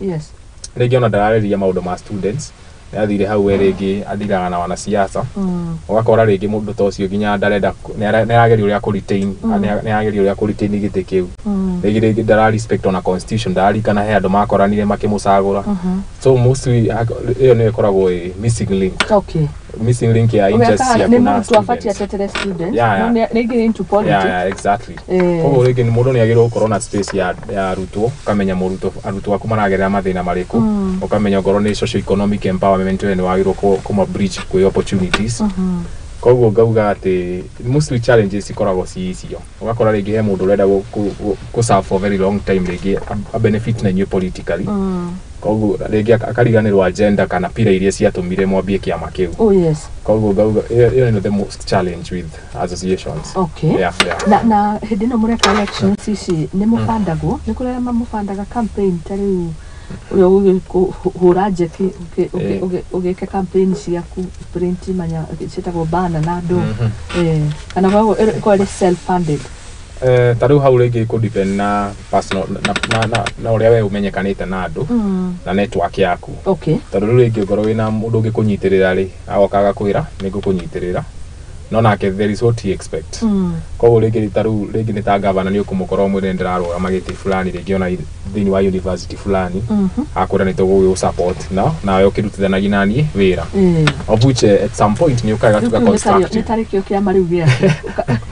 rĩngĩ ona ndararĩria maũndũ ma students, nĩ athire hau we rĩngĩ athiraga na wanasiasa. Ũgakora rĩngĩ mũndũ ta ũcio nginya ndarenda nĩ arageria ũrĩa kũ retain, nĩ arageria ũrĩa kũ retain gĩtĩ kĩu. Rĩngĩ ndara respect ona constitution, ndararikana he andũ makoranire makĩmũcagũra. So mostly ĩyo nĩyo ĩkoragwo ĩ missing link, missing link ya interest Ũgekaga ciaku nĩ na mũrutwo abatiĩ students. atetere students, Yeah. no nĩ into politics. Yeah, exactly. Koguo rĩngĩ mũndũ nĩ agĩrĩirwo gũkorwo na space ya arutwo, ũkamenya mũrutwo, arutwo aku maragerera mathĩna marĩkũ, ũkamenya ongorwo nĩ social economic empowerment, we nĩ wagĩrĩirwo kũma bridge kwĩ opportunities. Koguo ngauga atĩ mostly challenges cikoragwo ci icio, ũgakora rĩngĩ he mũndũ ũrenda kũ serve for very long time, rĩngĩ a benefit na inyuĩ politically, koguo rĩngĩ akariganĩrwo agenda kana pira iria ciatũmire mwambie kĩama kĩu. Koguo ngauga ĩyo nĩ the most challenge with associations. Yeah. Na hĩndĩ ĩno mũreka elections ici, nĩ mũbandagwo? Nĩ kũrĩ arĩa mamũbandaga campaign, ta rĩu ũrĩa ũgĩkũhũra njeki ũgĩke campaign ciaku, print manya ciĩtagwo bana na andũ, kana ĩkoragwo ĩrĩ self funded? Ta rĩu hau rĩngĩ kũ depend na personal na ũrĩa we ũmenyekanĩte na andũ na network yaku, tondũ rĩu rĩngĩ ũngorwo wĩna mũndũ ũngĩkũnyitĩrĩra rĩ, agoka agakwĩra nĩ ngũkũnyitĩrĩra, no nake there is what he expect. Koguo rĩngĩ ta rĩu rĩngĩ nĩ ta gavana, nĩ ũkũmũkora ũmwĩre ndĩrarũgama gĩtĩ fulani, rĩngĩ ona thĩinĩ wa university fulani, akwĩra nĩ tũgũgĩ support no nawe ũkĩrutithanagia naniĩ wĩra, of which at some point nĩ ũkaga Rĩu tuga kĩu constructive. Nĩ tarĩ kĩo kĩama rĩu gĩaku.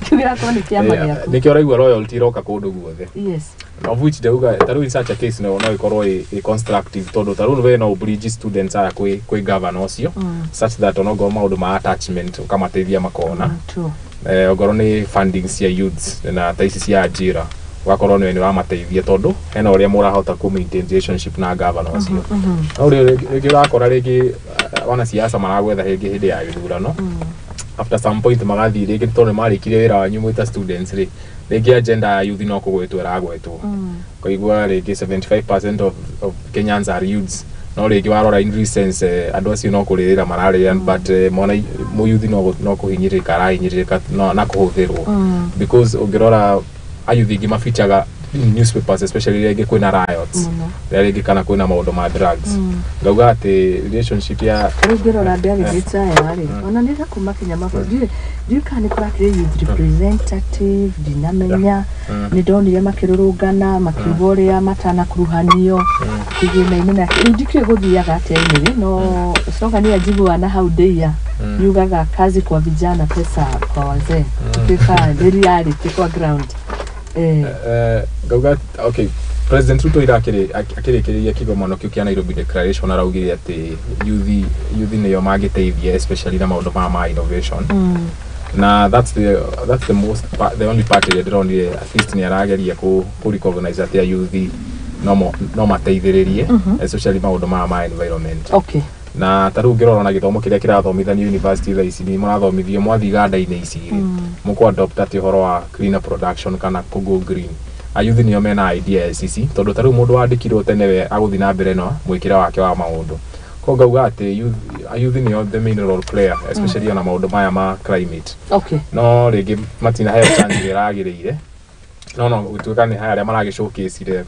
Kĩu gĩgakorwo nĩ kĩama gĩaku. Nĩkĩo ũraigua loyalty ĩroka kũndũ guothe. Of which ndauga ta rĩu in such a case no ĩkorwo ĩ constructive, tondũ ta rĩu we no bridge students aya kwĩ governor ũcio, such that onokorwo maũndũ ma attachment ũkamateithia makona. True. Ongorwo nĩ funding cia youths na ta ici cia ajira, ũgakorwo nĩwe nĩ ũramateithia tondũ hena ũrĩa mũrahota kũ maintain relationship na governor ũcio. No rĩu rĩngĩ ũrakora rĩngĩ wanasiasa maragwetha rĩngĩ hĩndĩ ya gĩthurano, after some point magathiĩ rĩngĩ, tondũ nĩ marĩkirie wĩra wanyu mwĩ ta students rĩ, rĩngĩ agenda ya youth no kũgwetwo ĩragwetwo, ũkaigua rĩngĩ 75% of Kenyans are youths, no rĩngĩ warora in real sense, andũ acio no kũrĩrĩra mararĩra, but mwana mũyuthi no kũhinyĩrĩrĩka arahinyĩrĩrĩka na kũhũthĩrwo, because ũngĩrora ayuthi aingĩ mabichaga in newspapers, especially rĩngĩ kwĩna riots, rĩrĩa rĩngĩ kana kwĩna maũndũ ma drugs. Ngauga atĩ relationship ya Rĩu ngĩrora delegates aya rĩ, ona nĩ kuma kinya mabũrũri, ndiũĩ kana nĩ kũrakĩrĩ youth representative, ndinamenya. Nĩ ndonire makĩrũrũngana makiuga ũrĩa matanakuruhanio kĩgĩna-inĩ, na rĩu ndikĩũĩ gũthiaga atĩa anyway, no slogan ĩrĩa njiguaga na hau ndĩia yugaga "Kazi kwa vijana, pesa kwa wazee." Tuĩka nĩ reality kwa ground. Ngauga okay, President Ruto ira akĩrĩkĩrĩria kĩgomano kĩu kĩa Nairobi Declaration araugire atĩ youth nĩo mangĩteithia, especially na maũndũ ma innovation, na that's the most the only part ĩrĩa ndĩronire at least nĩ arageria kũ recognize atĩ youth no mateithĩrĩrie, especially maũndũ ma environment. Na ta rĩu ũngĩrora na gĩthomo kĩrĩa kĩrathomithanio university thaa ici, nĩ mũrathomithio mwathiĩ iganda-inĩ ici rĩ, mũkũ adopt atĩ ũhoro wa cleaner production kana kũ go green. Ayuthi nĩo mena ideas ici, tondũ ta rĩu mũndũ wandĩkirwo tene we agũthiĩ na mbere no mwĩkĩre wake wa maũndũ. Koguo ngauga atĩ ayuthi nĩo the main role player, especially ona maũndũ maya ma climate. No rĩngĩ matinaheo chance ĩrĩa ĩragĩrĩire, no gũtuĩka nĩ haya arĩa maragĩ showcase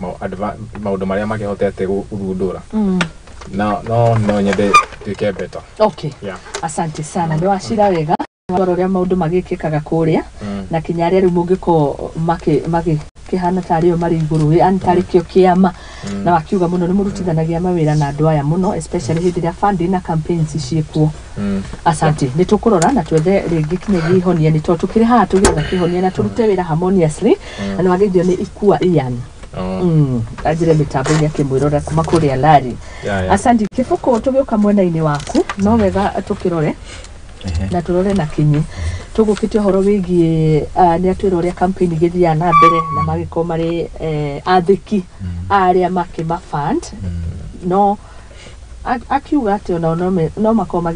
maũndũ marĩa makĩhotete gũthundũra, na no nyende tuĩke better. Asante sana, nĩ wacira wega warora ũrĩa maũndũ magĩkĩkaga kũrĩa, na kinya arĩa rĩu mũngĩkorwo makĩhana tarĩ o marĩ igũrũ, yani tarĩ kĩo kĩama. Na wakiuga mũno nĩ mũrutithanagia mawĩra na andũ aya mũno, especially hĩndĩ ĩrĩa funding na campaigns ciĩkuo. Asante, nĩ tũkũrora na twethe rĩngĩ kinyagia ihonia, nĩ tondũ tũkĩrĩ haha tũgĩetha kĩhonia na tũrute wĩra harmoniously. Na nĩ wageithio nĩ Ikua Ian. Anjĩre mĩtambo-inĩ akĩmwĩrora kuma kũrĩa Lari. Asante Kĩbũkũ, tũgĩũka mwena-inĩ waku, no wega tũkĩrore na tũrore na kinyi tũgũkĩte ũhoro wĩgiĩ nĩ atwĩra ũrĩa campaign igĩthiaga na mbere na magĩkorwo marĩ athĩki arĩa makĩma fund, no akiuga atĩ onao no makorwo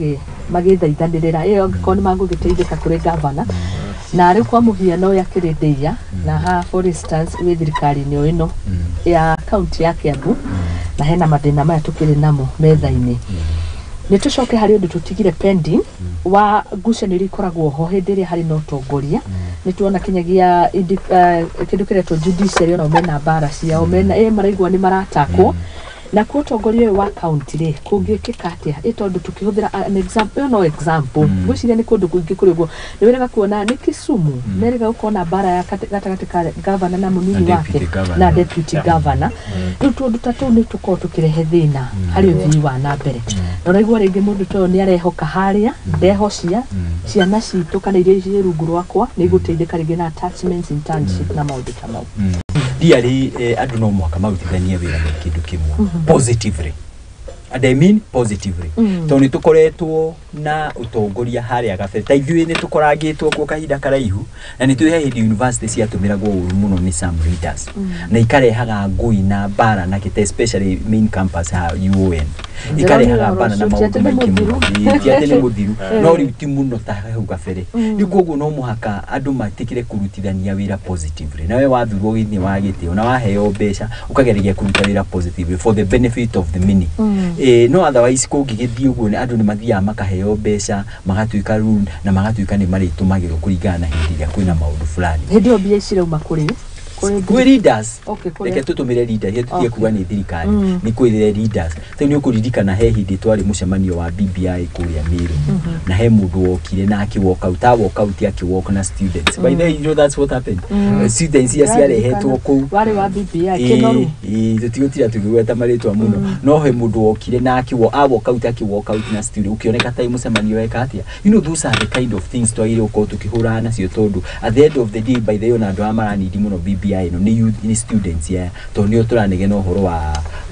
magĩthaithanĩrĩra ĩyo angĩkorwo nĩ magũgĩteithĩka kũrĩ gavana. Na rĩu kwa mũhiano ũyũ akĩrĩ ndĩia na ha, for instance, wĩ thirikari-inĩ o ĩno ya kaunti ya Kiambu na hena mathĩna maya tũkĩrĩ namo metha-inĩ. Nĩ tũcoke harĩ ũndũ tũtigire pending wa ngucanio iria ikoragwo ho hĩndĩ ĩrĩa harĩ na ũtongoria. Nĩ tuona kinyagia kĩndũ kĩretwo judiciary, onao mena mbara ciao, mena maraigua nĩ maratakwo. Na kuo ũtongoria ũyũ wa kaunti rĩ, kũngĩkĩka atĩa ĩ tondũ tũkĩhũthĩra an example, ĩyo no example, ngwĩciria nĩ kũndũ kũingĩ kũrĩ ũguo. Nĩ wĩrĩga kuona nĩ Kisumu merĩga gũkorwo na mbara ya gatagatĩ ka gavana na mũnini Na wake deputy governor. Na deputy governor. Rĩu tũndũ ta tũu nĩ tũkorwo tũkĩrehe thĩna harĩ ũthii wa na mbere, na ũraigua rĩngĩ mũndũ ta ũyũ nĩ arehoka harĩa ndehocia ciana citũ kana iria ciĩ rungu rwakwa nĩ igũteithĩka rĩngĩ na attachments, internship na maũndũ ta mau. Really, andũ no mũhaka marutithanie wĩra me kĩndũ kĩmwe positively, and I mean positively, tondũ nĩ tũkoretwo na ũtongoria harĩa gabere ta ithuĩ nĩ tũkorangĩtwo kuo kahinda karaihu, na nĩ tũĩ he hĩndĩ university ciatũmĩragwo ũru mũno nĩ some leaders na ikarehaga ngũi na mbara na kĩte, especially main campus ha UON, ikarehaga mbara na ũhoro ũcio, ti maũndũ atĩ nĩ maingĩ mũno. mũthiru. Ĩĩ, ti atĩ nĩ mũthiru, no rĩu ti mũno ta hau kabere. Rĩu koguo no mũhaka andũ matikire kũrutithania wĩra positively, nawe wathurwo thĩinĩ wa gĩtĩ ona waheo mbeca ũkageragia kũruta wĩra positively for the benefit of the many. No otherwise kũngĩgĩthiĩ ũguo andũ nĩ mathiaga makaheo mbeca, magatuĩka rule na magatuĩka nĩ marĩtũmagĩrwo kũringana na hĩndĩ ĩrĩa kwĩna maũndũ fulani. Hĩndĩ ĩyo mbia cirauma kũrĩ kwĩ leaders. Okay, Reke tũtũmĩre leaders, reke tũtige kuga nĩ thirikari, nĩ kwĩrĩre leaders. Rĩu nĩ ũkũririkana he hĩndĩ twarĩ mũcemanio wa BBI kũrĩa Meru, na he mũndũ wokire na akĩ walk out, ta walk out akĩ walk na students. By the way, you know that's what happened. Students iria ciarehetwo kũu warĩ wa BBI Kĩnoru. Ĩĩ, tũtigũtira tũkĩgweta marĩtwa mũno, no he mũndũ wokire na akĩ a walk out, akĩ walk out na student, ũkĩoneka ta mũcemanio weka atĩa. You know, those are the kind of things twagĩrĩirwo gũkorwo tũkĩhũrana nacio, tondũ at the end of the day, by the way, ona andũ aya maranidi mũno BBI ĩno nĩ youth, nĩ students aya, tondũ nĩo tũranegena ũhoro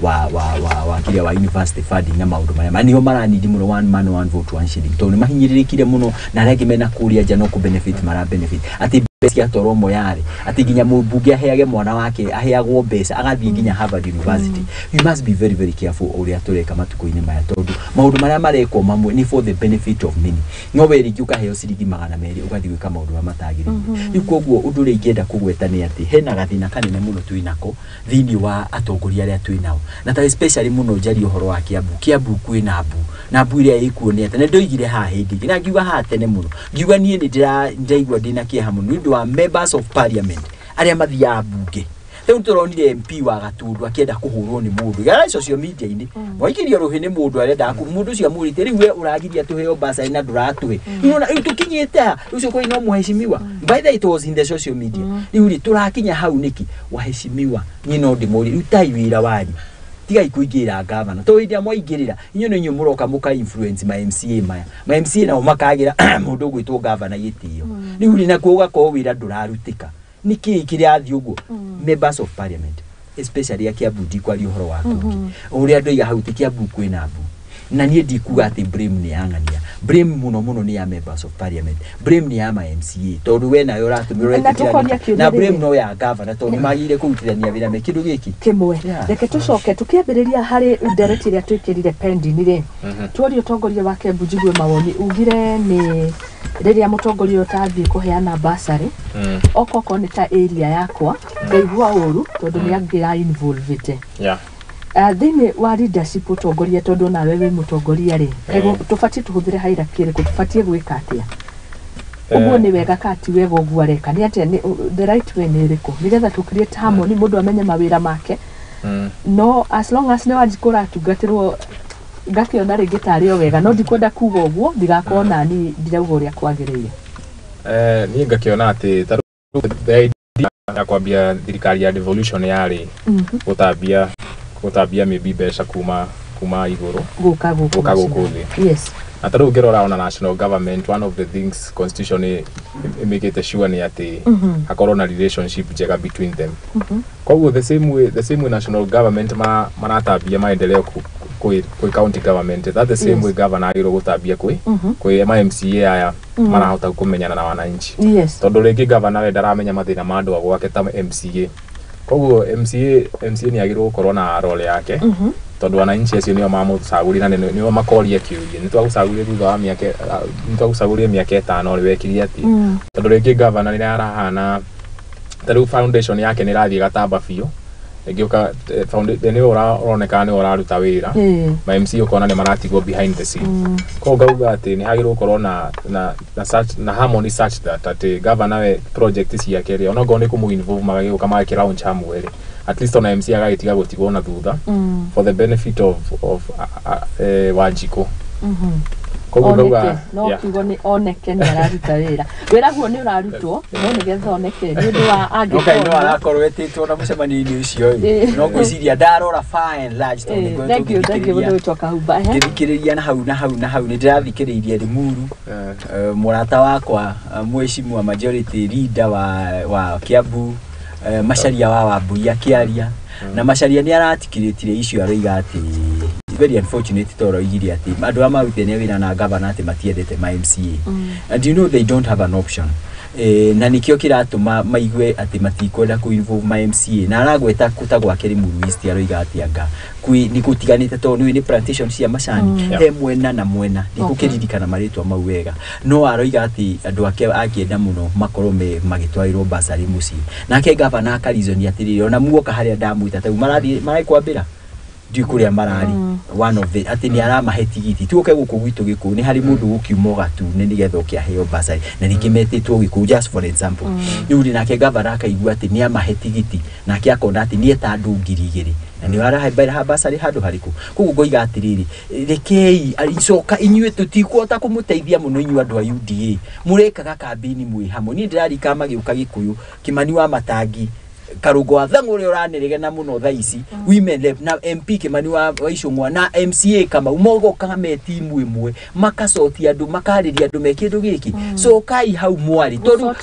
wa kĩrĩa wa university funding na maũndũ marĩa nĩo maranidi mũno, one man one vote one shilling, tondũ nĩ mahinyĩrĩrĩkire mũno na arĩa angĩ mena kũrĩa nja no kũ benefit mara benefit, atĩ mbeca ciatwarwo Moyale, atĩ nginya mũmbunge aheage mwana wake, aheagwo mbeca agathiĩ nginya Harvard University. We must be very very careful ũrĩa tũreka matukũ-inĩ maya, tondũ maũndũ marĩa marekwo mamwe nĩ for the benefit of many, no we rĩngĩ ũkaheo ciringi 200 ũgathiĩ gwĩka maũndũ marĩa matagĩrĩire. Rĩu koguo ũndũ ũrĩa ingĩenda kũgweta nĩ atĩ hena gathĩna kanene mũno twĩ nako thĩinĩ wa atongoria arĩa twĩ nao, na ta especially mũno njarie ũhoro wa Kiambu. Kiambu kwĩna mbu, na mbu ĩrĩa ĩkuo nĩ atĩ na ndoigire haha hĩndĩ ĩngĩ na ngiuga haha tene mũno, ngiuga niĩ nĩ ndĩraigua ndĩna kĩeha mũno nĩ ũndũ wa members of parliament arĩa mathiaga mbunge. Rĩu tũronire MP wa Gatundu akĩenda kũhũrwo nĩ mũndũ gara social media-inĩ, waikĩrio rũhĩ nĩ mũndũ arenda mũndũ ũcio amũrĩte, rĩu we ũragiria tũheo basarĩ na ndũratũhe. Rĩu ona rĩu tũkinyĩte ha ũcio kwani no mũheshimiwa? By the way, it was in the social media. Rĩu rĩ tũrakinya hau nĩkĩ? Waheshimiwa, niĩ no ndĩmũrie, rutai wĩra wanyu, tigai kũingĩrĩra gavana, tondũ hĩndĩ ĩrĩa mwaingĩrĩra inyuĩ nĩ inyuĩ mũroka mũka influence ma MCA maya, ma MCA nao makagĩra mũndũ ũgwĩtwo gavana gĩtĩo. Rĩu rĩ nakuo ũgakorwo wĩra ndũrarutĩka. Nĩ kĩĩ kĩrathiĩ ũguo? Members of parliament, especially a Kiambu, ndikwaria ũhoro wa kũngĩ ũrĩa ndoiga hau, ti Kiambu kwĩna mbu, na niĩ ndikuga atĩ blame nĩ ya ng'ania, blame mũno mũno nĩ ya members of parliament, blame nĩ ya ma MCA, tondũ we nawe ũratũmĩrwo Na ũretĩkĩra tũkoria nĩkĩ? kĩũria Na blame rĩrĩ. no ya gavana, tondũ nĩ magĩrĩire kũrutithania wĩra me kĩndũ gĩkĩ Kĩmwe. Reke tũcoke tũkĩambĩrĩria harĩ ndereti ĩrĩa twĩkĩrire pending rĩ, tuorie ũtongoria wa Kembu, njigue mawoni. Ugire nĩ rĩrĩa mũtongoria ũyũ ũtathiĩ kũheana basarĩ, okorwo nĩ ta area yakwa ngaigua ũru tondũ nĩ angĩ involvete thĩinĩ wa leadership, ũtongoria, tondũ nawe wĩ mũtongoria rĩ, kaigua tũbatiĩ tũhũthĩre hierarchy ĩrĩkũ? Tũbatiĩ gwĩka atĩa? Ũguo nĩ wega ka ti wega? Ũguo areka nĩ atĩa? Nĩ the right way nĩ ĩrĩkũ nĩgetha tũ create harmony, mũndũ amenye mawĩra make? No as long as nĩ Wanjikũ ũratungatĩrwo, ngakĩona rĩngĩ tarĩ o wega, no ndikwenda kuga ũguo ndigakorwo nani ndirauga ũrĩa kwagĩrĩire. Niĩ ngakĩona atĩ ta rĩu the idea ya kwambia thirikari ya devolution yarĩ gũtambia gũtambia maybe mbeca kuma igũrũ gũka gũkũ thĩ. Yes. Na ta rĩu ũngĩrora ona national government, one of the things constitution ĩmĩkĩte sure nĩ atĩ hakorwo na relationship njega between them. Koguo the same way national government maratambia maendeleo kwĩ county government, that the same way governor agĩrĩirwo gũtambia kwĩ ma MCA aya marahota kũmenyana na wananchi. Yes. Tondũ rĩngĩ governor we ndaramenya mathĩna ma andũ a gwake ta MCA. Koguo MCA nĩ agĩrĩirwo gũkorwo na role yake. Tondũ wananchi acio nĩo mamũcagũrire na nĩo makoria kĩũria, nĩ twagũcagũrire thutha wa mĩaka, nĩ twagũcagũrire mĩaka 5 rĩ wekire atĩa? Tondũ rĩngĩ governor nĩ arahana ta rĩu foundation yake nĩ ĩrathiĩ gatamba biũ, rĩngĩ ũka nĩ ũroneka nĩ ũraruta wĩra, ma MC ũkona nĩ maratigwo behind the scene. Koguo ngauga atĩ nĩ hagĩrĩirwo gũkorwo na harmony such that atĩ governor we project ciake rĩ, onokorwo nĩ kũmũ involve magagĩũka magakĩ launch hamwe rĩ, at least ona MC agagĩtiga gũtigwo na thutha for the benefit of Wanjikũ. Koguo ngauga no kiugo nĩ oneke nĩ araruta wĩra. Wĩra guo nĩ ũrarutwo no nĩgetha oneke nĩ ũndũ wa angĩkorwo no arakorwo etĩtwo na mũcemanio-inĩ ũcio ĩ, no ngwĩciria ndarora far and large tondũ nĩguo tũngĩthikĩrĩria na hau na hau na hau nĩ ndĩrathikĩrĩirie Limuru, mũrata wakwa mheshimiwa majority leader wa Kiambu, Macharia wa Wambui akĩaria, na Macharia nĩ aratikirĩtire icio aroiga atĩ very unfortunate tondũ aroigire atĩ andũ arĩa marutithania wĩra na governor atĩ matiendete ma MCA. And you know they don't have an option. Na nĩkĩo kĩratũma maigue atĩ matikwenda kũ involve ma MCA. Na aragweta ta gwake Limuru East aroiga atĩ anga nĩ gũtiganĩte tondũ nĩ plantation cia macani he mwena na mwena, nĩngũkĩririkana marĩtwa mau wega, no aroiga atĩ andũ ake angĩenda mũno makorwo magĩtwarĩrwo basarĩ mũciĩ. Nake governor akarizoni atĩrĩrĩ, ona muoka harĩa ndamwĩta ta marathiĩ marakwambĩra ndiũ kũrĩa mararĩ one of the atĩ nĩ aramahe tigiti tuoke gũkũ gwitũ Gĩkũyũ nĩ harĩ mũndũ gũkiuma gatune nĩgetha oke aheo basarĩ na ningĩ metĩtwo Gĩkũyũ just for example. Rĩu rĩ nake governor akaigua atĩ nĩ amahe tigiti nake akona atĩ nĩ eta andũ 2,000 na nĩ arahe basarĩ handũ harĩkũ. Koguo ngoiga atĩrĩrĩ, rekei icoka inyuĩ tũtikuhota kũmũteithia mũno inyuĩ andũ a UDA mũrekaga kambĩini mwĩ hamwe. Niĩ ndĩrarikana magĩũka Gĩkũyũ Kĩmani wa Matangi, Karũngo wa Thang'ũ ũrĩa ũraneregena mũno thaa ici, women rep na MP Kĩmani wa Icũng'wa na MCA Kamau mogokaga me timu ĩmwe makacotia andũ makarĩria andũ me kĩndũ gĩkĩ. Cokai hau mwarĩ tondũ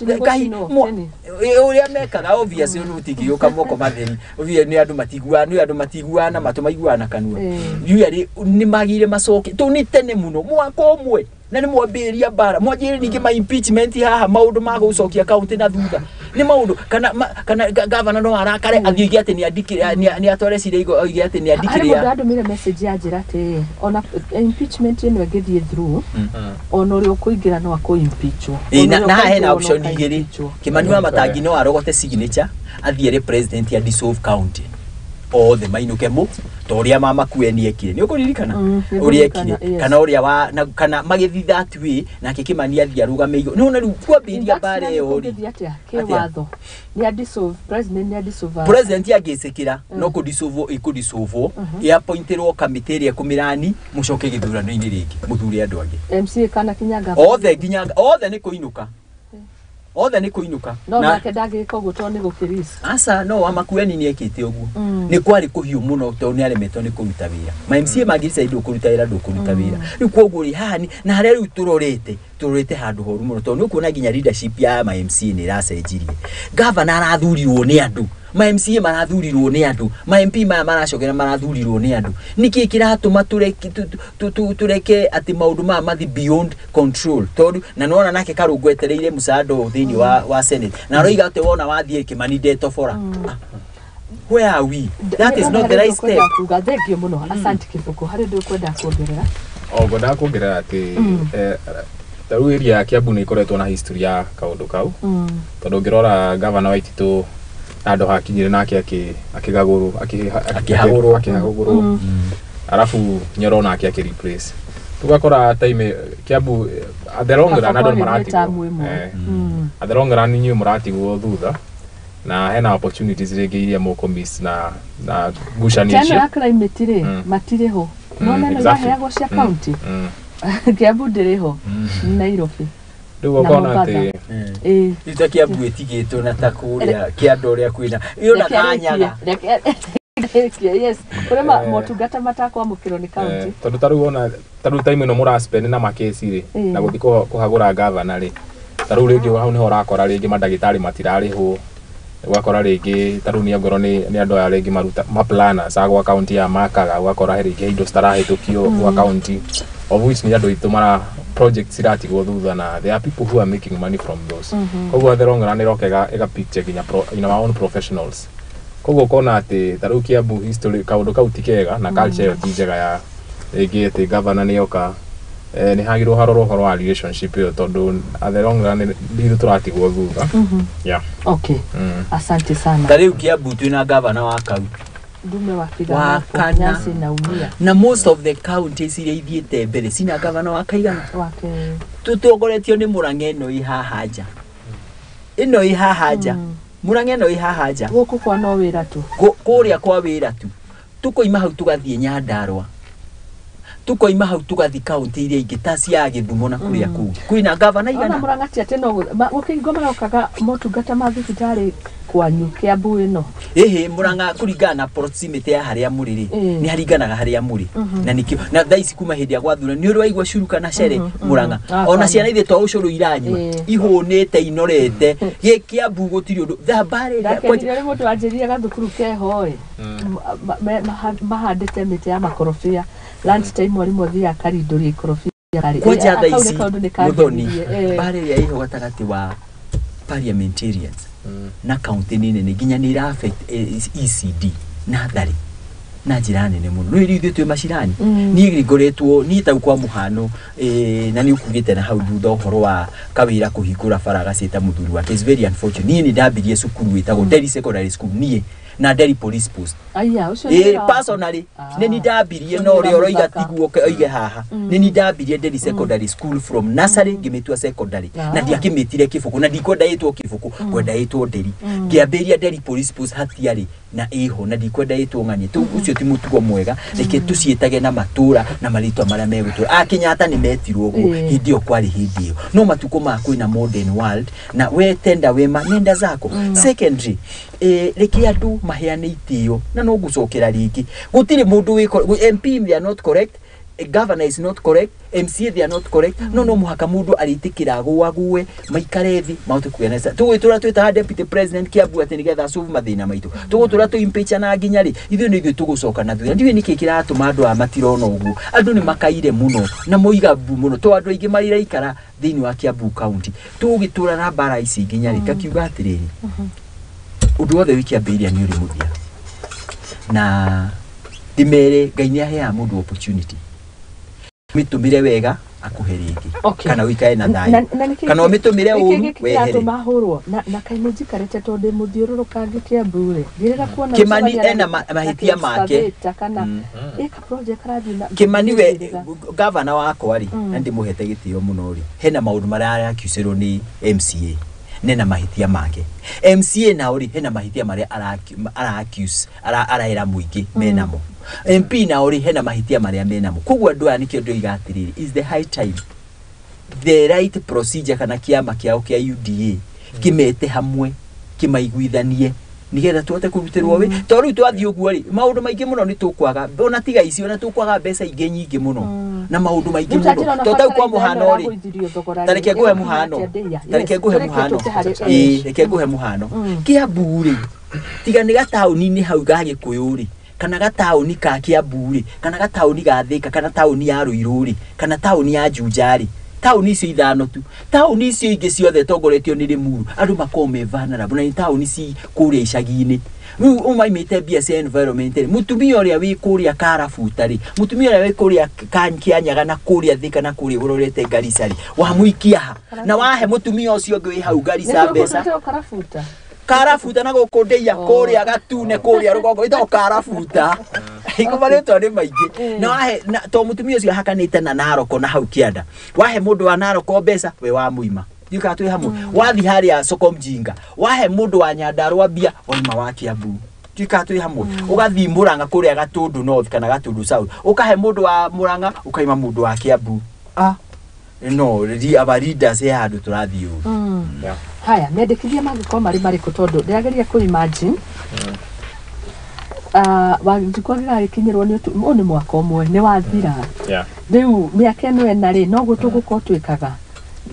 ũrĩa mekaga obvious ũtingĩũka moko matheri, obvious nĩ andũ matiguana, nĩ andũ matiguana matũ maiguana kanua. Rĩu nĩ magire macoke tondũ nĩ tene mũno mwaka ũmwe na nĩ mwambĩrĩria mbara, mwanjĩrĩria ningĩ ma impeachment haha maũndũ ma gũcokia kaunti na thutha nĩ maũndũ kana governor no arakare athiĩ oige atĩ nĩ atware cira oige atĩ nĩ andikire. Harĩ mũndũ andũmĩire message ya njĩra atĩ ona impeachment ĩno ĩngĩthiĩ through ona ũrĩa ũkũingĩra no akũ impeachwo. Na haha hena option igĩrĩ, Kĩmani wa Matangi no arogote signature athiĩ ere president ya dissolve county othe mainũke mũ ta ũrĩa mama Makueni ekire, nĩ ũkũririkana ũrĩa ekire, kana ũrĩa wa kana magĩthiĩ that way nake Kĩmani athiĩ arũgame igũrũ. Nĩ wona rĩu kwambĩrĩria mbara ĩyo rĩ atĩa kĩwatho nĩ a dissolve president, nĩ a dissolve president angĩcĩkĩra no kũ dissolve ĩkũ dissolve ĩ appointirwo kamĩtĩ ĩrĩa ĩkũmĩrani mũcoke gĩthurano-inĩ rĩngĩ mũthure andũ angĩ MCA kana kinya othe nginya othe nĩ kũinũka, othe nĩ kũinũka. No nake ndangĩka ũguo tondũ nĩ gũkĩrisk. Aca no wa Makueni nĩ ekĩte ũguo, nĩ kwarĩ kũhiũ mũno tondũ nĩ aremetwo nĩ kũruta wĩra. Ma MCA mangĩcai ndũkũruta wĩra ndũkũruta wĩra. Rĩu koguo rĩ haha na harĩa rĩu tũrorete handũ horu mũno tondũ nĩ ũkuona nginya leadership ya ma MCA nĩ ĩracenjirie. Governor arathurirwo nĩ andũ, ma MCA marathurirwo nĩ andũ, ma MP maya maracokera marathurirwo nĩ andũ. Nĩkĩ kĩratũma tũreke atĩ maũndũ maya mathi beyond control? Tondũ na nĩwona nake Karũngũ etereire mũcaada ũyũ thĩinĩ wa Senate na aroiga atĩ wona wathiĩ Kĩmani ndetobora. Where are we? That is not the right step. Thank you mũno. Asante Kĩbũkũ. Harĩ ũndũ ũkwenda kuongerera? O ngwendaga kuongerera atĩ ta rĩu area ya Kiambu nĩ ĩkoretwo na history ya kaũndũ kau, tondũ ũngĩrora governor wa Waititu handũ hakinyire nake akĩgagũrwo akĩhagũrwo, arabu Nyoro nake akĩ replace. Tugakora time Kiambu at the long run andũ maratigwo, at the long run inyuĩ mũratigwo thutha na hena opportunities rĩngĩ iria mũkũ miss na ngucanio icio. Tena climate rĩ matirĩ ho, no nĩ iraheagwo cia county. Kiambu ndĩrĩ ho, Nairobi. Rĩu ũkona atĩ rĩu ta Kiambu ĩtigĩtwo na ta kũrĩa kĩanda ũrĩa kwĩna ĩyo na kanyaga. Yes, kũrĩ motungata matakwamũkĩrwo nĩ kaunti. Tondũ ta rĩu ona ta rĩu time ĩno mũraspend na makesi rĩ, na gũthiĩ kũhagũra gavana rĩ, ta rĩu rĩngĩ hau nĩho ũrakora rĩngĩ mandagĩtarĩ matirarĩhwo, ũgakora rĩngĩ ta rĩu nĩ ongorwo nĩ andũ aya rĩngĩ maruta ma planners a gwa kaunti ya makaga, ũgakora rĩngĩ indo citarahĩtũkio gwa kaunti, of which nĩ andũ aitũ mara projects iratigwo thutha, na there are people who are making money from those. Koguo the long run ĩroka ĩga picture nginya in our own professionals. Koguo ũkona atĩ ta rĩu Kiambu history kaũndũ kau ti kega, na culture ĩyo ti njega ya rĩngĩ atĩ governor nĩ oka, nĩ hagĩrĩirwo harorwo ũhoro wa relationship ĩyo, tondũ at the long run nĩ ithuĩ tũratigwo thutha. Yeah. Okay. Asante sana. Ta rĩu Kiambu twĩna governor wa kaunti Ndume wa Kigana, Kana. Naumia. Na most of the counties iria ithiĩte mbere cina governor wa kaigana wake. Tũtongoretio nĩ Mũrang'a ĩno ĩ haha nja, ĩno ĩ haha nja, Mũrang'a ĩno ĩ haha nja. Gũkũ kwa no wĩra tu. Kũrĩa kwa wĩra tu. Tũkoima hau tũgathiĩ Nyandarũa, tukoima hau tugathi kaunti iria ingĩ ta cia Gĩthumo na kũrĩa kũngĩ kwĩna gavana Ona igana. Mũrang'a ti atĩ no gũkĩingwo marokaga motungata ma thibitarĩ kwanyu Kiambu ĩno. Ĩhĩ, Mũrang'a kũringana na proximity ya harĩa mũrĩ rĩ, nĩ haringanaga harĩa mũrĩ, na nĩkĩo na thaa ici kuma hĩndĩ ya gwathura nĩ ũrĩ waigua curu kana cere Mũrang'a, ona ciana ithe to ũcũrũ iranyua ihũnĩte inorete. Gĩ Kiambu gũtirĩ ũndũ thambarĩ. Ndakenire nĩ mũndũ wanjĩrire gathukuru keho ĩ, mahandĩte mĩtĩ ya makorobia, lunch time mwarimũ athiaga akarindũria ikorobia. Kwanja thaa ici Muthoni, mbara ĩrĩa ĩho gatagatĩ wa parliamentarians na kaunti nĩ nene nginya nĩ ira affect ECD na thari na njĩra nene mũno. Nĩ ithuĩ twĩ macirani, niĩ ngoretwo niĩ tau kwa mũhano, na nĩ ũkugĩte na hau thutha ũhoro wa kawĩra kũhingũra bara gacĩta mũthuri wake is very unfortunate. Niĩ nĩ ndambirie cukuru wĩtagwo Delhi Secondary School, niĩ na Delhi Police Post. Aya, ũcio nĩ wĩra waku. Personally nĩ ni ndambirie, no ũrĩa ũroiga tiguo oige haha. Nĩ ni ndambirie Delhi Secondary School from nursery ngĩmĩtua secondary, na ndiakĩmĩtire Kĩbũkũ, na ndikwenda ĩtwo Kĩbũkũ, ngwenda ĩtwo Delhi. Ngĩambĩrĩria Delhi Police Post hatiarĩ na ĩho, na ndikwenda ĩtwo ng'ania tu. Ũcio ti mũtugo mwega, reke tũciĩtage na matũra na marĩtwa marĩa megũtũra. A Kenyatta nĩ metirwo ũguo hĩndĩ ĩyo kwarĩ hĩndĩ ĩyo, no matukũ ma kwĩna modern world, na we tenda wema nenda zako. Secondary, reke andũ maheane itĩo, na no ngũcokera rĩngĩ, gũtirĩ mũndũ wĩ MP they are not correct, governor is not correct, MCA they are not correct, no mũhaka mũndũ arĩtĩkĩra agũague maikare thĩ mahote kũgĩa na tũgwĩtũra twĩtaga deputy president Kiambu atĩ nĩgetha solve mathĩna maitũ, tũgũtũra tũ impeach na nginya rĩ ithuĩ nĩ ithuĩ tũgũcoka na thutha. Ndiũĩ nĩkĩ kĩratũma andũ aya matirona ũguo. Andũ nĩ makaire mũno na moiga mbu mũno to andũ aingĩ mariraikara thĩinĩ wa Kiambu county. Tũgũgĩtũra na mbara ici nginya rĩ? Ngakiuga atĩrĩrĩ, ũndũ wothe wĩ kĩambĩrĩria nĩ ũrĩ mũthia, na ndĩmere Ngai nĩ aheaga mũndũ opportunity, mĩtũmĩre wega akũhe rĩngĩ, kana ũikare na thayũ, kana ũmĩtũmĩre ũru wehere. Kĩratũma hũrwo na kaĩ nĩ njikarĩte tondũ ndĩ mũthiũrũrũkangi Kiambu rĩ, ngĩrĩra kuona Kĩmani ũcemania ena na mahĩtia make. excavator kana ĩka project karathiĩ na Kĩmani we gavana wakwa rĩ, na ndĩmũhete gĩtĩo mũno rĩ, hena maũndũ marĩa arakiucĩrwo nĩ MCA, nena mahĩtia make. MCA nao rĩ, hena mahĩtia marĩa ara-accuse, araera mũingĩ menamo. MP nao rĩ, hena mahĩtia marĩa menamo. Koguo andũ aya nĩkĩo ndoiga atĩrĩrĩ, is the high time the right procedure kana kĩama kĩao kĩa UDA kĩmete hamwe, kĩmaiguithanie nigetha tuhote kũrutĩrwo wĩ to rĩu twathiĩ ũguo rĩ, maũndũ maingĩ mũno nĩ tũkwaga, ona tiga ici, ona tũkwaga mbeca ingĩ nyingĩ mũno na maũndũ maingĩ mũno. To tau kwa mũhano rĩ, ta reke nguhe mũhano, ta reke nguhe mũhano, ĩĩ, reke nguhe mũhano. Kiambu rĩ, tiga nĩ gataũni-inĩ hau ga Gĩkũyũ rĩ, kana gataũni ka Kiambu rĩ, kana gataũni ga Thĩka, kana taũni ya Ruiru rĩ, kana taũni ya Juja rĩ, taũni icio ithano tu, taũni icio ingĩ ciothe tongoretio nĩ Limuru, andũ makoragwo me vulnerable, na nĩ taũni ci kũrĩa icagi-inĩ. Rĩu ũmaimĩte mbia cia environment rĩ, mũtumia ũrĩa wĩ kũrĩa Karabuta rĩ, mũtumia ũrĩa wĩ kũrĩa Kĩanyaga na kũrĩa Thĩka na kũrĩa ũrorete Garissa rĩ, wamũikia ha na wahe mũtumia ũcio ũngĩ wĩ hau Garissa mbeca? Karabuta. Karabuta na gũkũ ndĩia kũrĩa gatune kũrĩa rũgongo ĩtagwo Karabuta, iko marĩtwa nĩ maingĩ. Na wahe to mũtumia ũcio ahakanĩte na Naroko na hau kĩanda, wahe mũndũ wa Naroko mbeca, we wa mũima ndiũkaga twĩ hamwe. Wathi harĩa soko mjinga, wahe mũndũ wa Nyandarũa mbia, waima wa Kiambu, ndiũkaga twĩ hamwe. Ũgathiĩ Mũrang'a kũrĩa Gatũndũ North kana Gatũndũ South, ũkahe mũndũ wa Mũrang'a, ũkaima mũndũ wa Kiambu. No our leaders he handũ tũrathiĩ ũru. Haya, mendekithia mangĩkorwo marĩ marĩkũ? Tondũ ndĩrageria kũ imagine Wanjikũ agĩgakinyĩrwo nĩ ũyũ nĩ mwaka ũmwe nĩ wathira. Rĩu mĩaka ĩno ĩna rĩ, noguo tũgũkorwo twĩkaga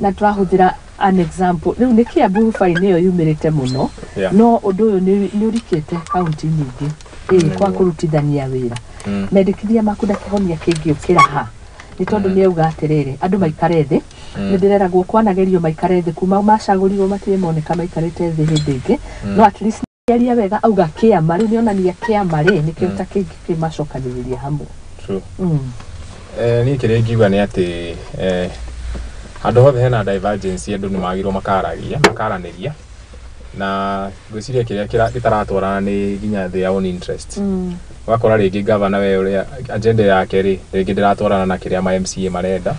na tũrahũthĩra an example. Rĩu nĩ Kiambu baini ĩyo yumĩrĩte mũno, no ũndũ ũyũ nĩ ũrikĩte kaunti nyingĩ kwa kũrutithania wĩra. Mendekithia maku na kĩhonia kĩngĩũkĩra ha? Nĩ tondũ nĩ auga atĩrĩrĩ, andũ maikare thĩ, nĩ ndĩreragwo kwanagerio maikare thĩ kuma macagũrirwo matirĩ moneka maikarĩte thĩ hĩndĩ ĩngĩ, no at least aria wega auga kĩama rĩu nĩonania kĩama rĩ nĩkĩo ta kĩngĩmacokanĩrĩria hamwe. True. Niĩ kĩrĩa ingiuga nĩ atĩ handũ hothe hena divergence andũ nĩ magĩrĩirwo makaranĩria, na ngwĩciria kĩrĩa gĩtaratwarana nĩ nginya their own interest. Ũgakora rĩngĩ gavana we ũrĩa agenda yake rĩ rĩngĩ ndĩratwarana na kĩrĩa ma MCA marenda,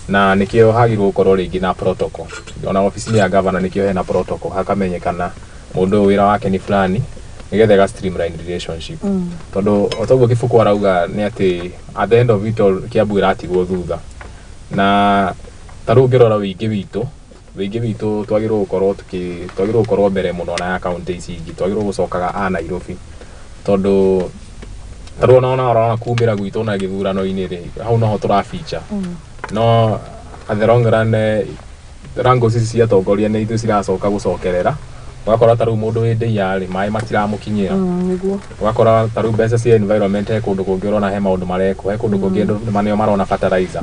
na nĩkĩo hagĩrĩirwo gũkorwo rĩngĩ na protocol. Ona obici-inĩ ya gavana nĩkĩo hena protocol, hakamenyekana mũndũ ũyũ wĩra wake nĩ fulani, nĩgetha ĩga streamline relationship. Tondũ o toguo Kĩbũkũ arauga nĩ atĩ at the end of it all Kiambu ĩratigwo thutha. Na ta rĩu ũngĩrora wĩingĩ witũ twagĩrĩirwo gũkorwo twagĩrĩirwo gũkorwo mbere mũno na ya kaunti ici ingĩ, twagĩrĩirwo gũcokaga a Nairobi. Tondũ ta rĩu ona ũrona kumĩra gwitũ na gĩthurano-inĩ rĩ, hau noho tũra feature. No at the long run rango ici cia atongoria nĩ ithuĩ ciracoka gũcokerera. Ũgakora ta rĩu mũndũ wĩ ndĩia rĩ, maĩ matiramũkinyĩra. Ũgakora ta rĩu mbeca cia environment he kũndũ kũngĩ ũrona he maũndũ marekwo, he kũndũ kũngĩ andũ nĩo marona fertilizer.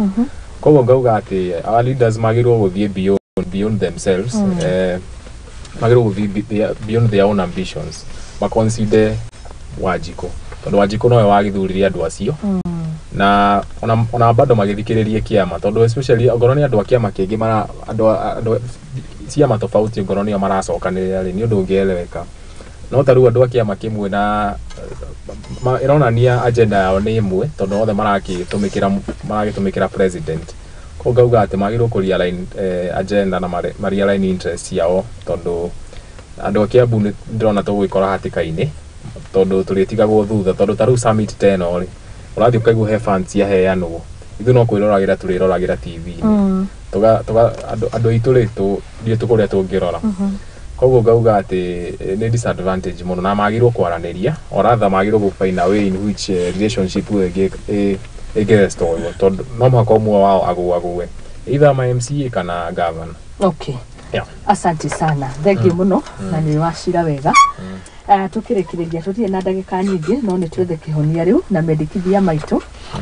Koguo ngauga atĩ our leaders magĩrĩirwo gũthiĩ beyond themselves, magĩrĩirwo gũthiĩ beyond their own ambitions, maconsider Wanjikũ, tondũ Wanjikũ nowe wagĩthurire andũ acio. Na ona bado magĩthikĩrĩrie kĩama, tondũ especially ongorwo nĩ andũ a kĩama kĩngĩ mara andũ ciama tofauti ongorwo nĩo maracokanĩrĩra rĩ, nĩ ũndũ ũngĩeleweka. No ta rĩu andũ a kĩama kĩmwe na ĩronania agenda yao nĩ ĩmwe, tondũ othe maragĩtũmĩkĩra president. Koguo ngauga atĩ magĩrĩirwo kũ realign agenda na ma realign interest ciao, tondũ andũ a Kiambu nĩ ndĩrona tũgũgĩkora hatĩka-inĩ, tondũ tũrĩtigagwo thutha. Tondũ ta rĩu summit ta ĩno rĩ, ũrathiĩ ũkaigua he funds ciaheanwo, ithuĩ no kwĩroragĩra tũrĩroragĩra TV-inĩ. Andũ aitũ rĩ, ndiũĩ kũrĩa tũngĩrora. Koguo ngauga atĩ nĩ disadvantage mũno, na magĩrĩirwo kwaranĩria, or rather magĩrĩirwo gũ find a way in which relationship ĩyo ĩngĩ restore, tondũ no mũhaka ũmwe wao agũagũe, either ma MCA kana governor. Okay. Asante sana, thank you mũno, na nĩ wacira wega. Tũkĩrĩkĩrĩria tũtirĩ na ndagĩka nyingĩ, no nĩ twethe kĩhonia rĩu na mendekithia maitũ,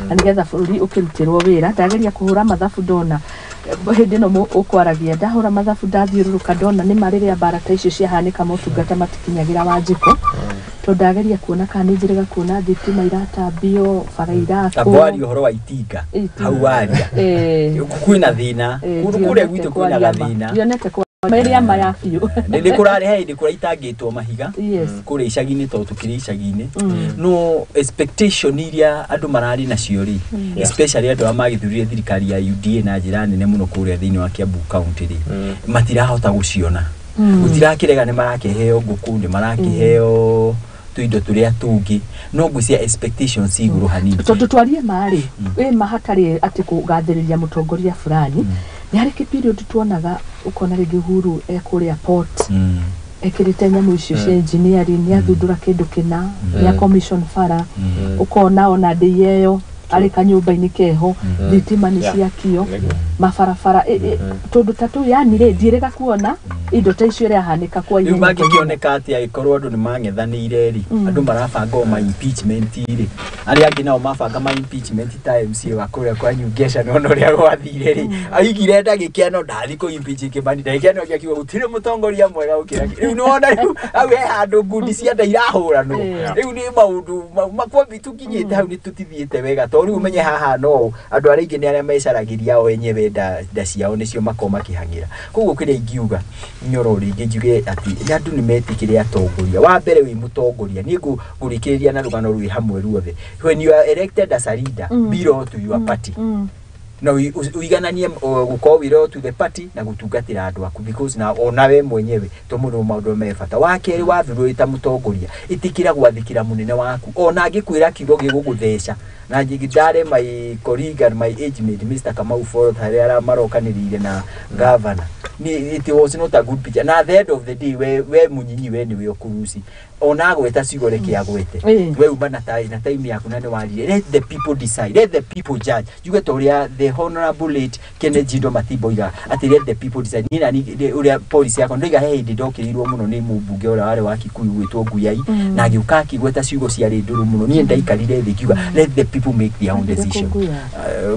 na nĩgetha bũrũri ũkĩrutĩrwo wĩra. Ndageria kũhũra mathabu ndona hĩndĩ ĩno ũkwaragia, ndahũra mathabu ndathiũrũrũka ndona nĩ ma rĩrĩa mbara ta icio ciahanĩka motungata matikinyagĩra Wanjikũ, tondũ ndageria kuona kana nĩ njĩrĩga kuona thitima iratambio, bara irakwo. Amba ũhoro wa itinga hau waria kwĩna thĩna kũrĩa gwitũ, kwĩna gathĩna. Ndionete kwa maya biũ. Nĩ kũrarĩ he hĩndĩ kũraitangĩtwo mahiga kũrĩa icagi-inĩ, tondũ tũkĩrĩ icagi-inĩ, no expectation iria andũ mararĩ nacio rĩ, especially andũ arĩa magĩthurire thirikari ya UDA na njĩra nene mũno kũrĩa thĩinĩ wa Kiambu County rĩ, matirahota gũciona. Gũtirakĩrega, nĩ marakĩheo ngũkũ, nĩ marakĩheo tũindo tũrĩa tũngĩ, no ngwĩciria expectations ci igũrũ hanini. Tondũ twarie marĩ wĩ ma hatarĩ atĩ kũgathĩrĩria mũtongoria fulani, nĩ harĩ kĩperiod tuonaga ũkona rĩngĩ Uhuru e kũrĩa port ekĩrĩte nyamũ icio cia engineering, nĩ athundũra kĩndũ kĩna, nĩ a commission bara, ũkona ona ndĩ ĩyo arĩ kanyũmba-inĩ keho, thitima nĩ ciakio, mabarabara, tũndũ ta tũu, yani rĩ ndiĩrĩga kuona indo ta icio irahanĩka kwa Rĩu ihenya kwa ihenya. Mangĩkĩoneka atĩ angĩkorwo andũ nĩ mang'ethanĩire rĩ, andũ marabanga o ma impeachment rĩ, arĩa angĩ nao mabanga ma impeachment ta MCA wa kũrĩa kwanyu Ngeca, nĩwona ũrĩa gwathire rĩ, aigire ndagĩka ĩno ndathi kũ impeach Kĩmani, ndagĩka ĩno ĩngĩ akiuga gũtirĩ mũtongoria mwega gũkĩra. Rĩu nĩwona rĩu hau he handũ ngundi cia nda irahũranwo. Rĩu nĩ maũndũ makwambi tũkinyĩte hau nĩ tũtithiĩte wega, tondũ rĩu ũmenye haha no andũ arĩa aingĩ nĩ arĩa mecaragĩria o enyewe nda ciao nĩcio makorwo makĩhang'ĩra. Koguo kĩrĩa ingiuga nyoro rĩngĩ njuge atĩ nĩ andũ nĩ metĩkĩre atongoria. Wa mbere wĩ mũtongoria, niĩ ngũrĩkĩrĩria na rũgano rwĩ hamwe ruothe. When you are elected as a leader, be loyal to your party, na ũigananie gũkorwo wĩ loyal to the party na gũtungatĩra andũ aku, because na ona we mwenyewe to mũno maũndũ me bata. Wa kerĩ, wathurwo wĩ ta mũtongoria, ĩtĩkĩra gwathĩkĩra mũnene waku ona angĩkwĩra kiugo gĩgũgũtheca. Na ndare my colleague and my age mate Mr. Kamau Foroth harĩa marokanĩrĩire na governor. Ni it was not a good picture. Na at the end of the day, we munyinyi, we niwe ukuruci ona agweta ciugo, reke agwete. We uma na na time yaku na nĩ warire. Let the people decide, let the people judge. Njuge ta ũrĩa the Honorable late Kenneth Jindo Matimbo oigaga atĩ let the people decide. Niĩ na niĩ ũrĩa policy yakwa ndoiga, he hĩndĩ ndokĩrĩirwo mũno nĩ mũmbunge ũrĩa warĩ wa Kikuyu gwĩtwo Nguyai, na agĩũka akĩgweta ciugo ciarĩ ndũrũ mũno. Niĩ ndaikarire thĩ ngiuga, let the people make their own decision.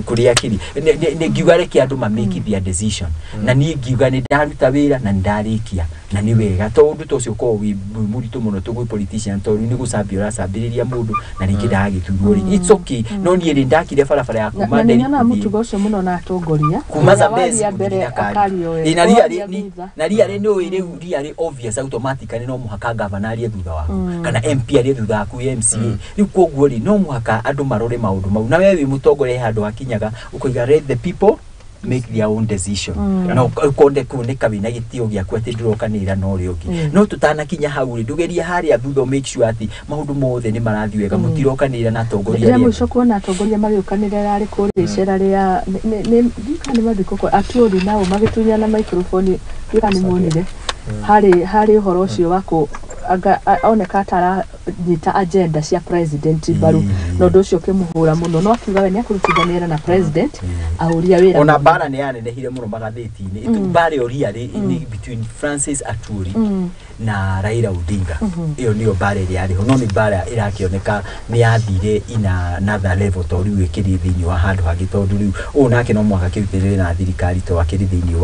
Kũrĩa akĩri nĩ ngiuga reke andũ ma make their decision, na niĩ ngiuga nĩ ndaruta wĩra na nĩ ndarĩkia na nĩ wega, tondũ ta ũcio ũkoragwo wĩ mũritũ mũno tũgwĩ politician, tondũ rĩu nĩ gũcambia ũracambĩrĩria mũndũ na rĩngĩ ndagagĩturwo rĩ. It's okay, no niĩ rĩ ndakire barabara ya kuma na Nderi nĩnyonaga gũthiĩ mũtugo ũcio mũno na atongoria. Kuma Ũrĩa Zambezi waria mbere gũthiĩ Dakari. akario Ĩ, na waria ria rĩ thutha. Na ria rĩ nĩ rĩu ria rĩ obvious, automatically no mũhaka gavana arie thutha waku kana MP arie thutha waku, MCA. Rĩu koguo rĩ, no mũhaka andũ marore maũndũ mau, na we wĩ mũtongoria he handũ hakinyaga ũkoiga, let the people make their own decision, na ũkonde kuoneka wĩna gĩtĩo gĩaku atĩ ndũrokanĩrĩra na ũrĩa ũngĩ. No tũtanakinya hau rĩ, ndũgerie harĩa thutha, make sure atĩ maũndũ mothe nĩ marathiĩ wega, mũtirokanĩrĩra na atongoria Rĩa arĩa angĩ. Mũico kuona atongoria magĩũkanĩrĩra arĩ kũrĩa icera rĩa ndiũĩ kana nĩ mathiko kwa Atuori, nao magĩtunyana microphone, ndiũĩ kana nĩ muonire harĩ ũhoro ũcio wa kũ anga oneka ta aranyita agenda cia president mbaru, na ũndũ ũcio ũkĩmũhũra mũno, no akiuga we nĩakũrutithania wĩra na president ahuria wĩra Ona mũno. Mbara nĩ yanenehire mũno magathĩti-inĩ. Mbara ĩyo ria rĩ nĩ between Francis Atwoli na Raila Odinga. Ĩyo nĩyo mbara ĩrĩa yarĩ ho, no nĩ mbara ĩrakĩoneka nĩ yathire ina another level, tondũ rĩu ĩkĩrĩ thĩinĩ wa handũ hangĩ, tondũ rĩu ũũ nake no mũhaka kĩrutĩre na thirikari, tondũ akĩrĩ thĩinĩ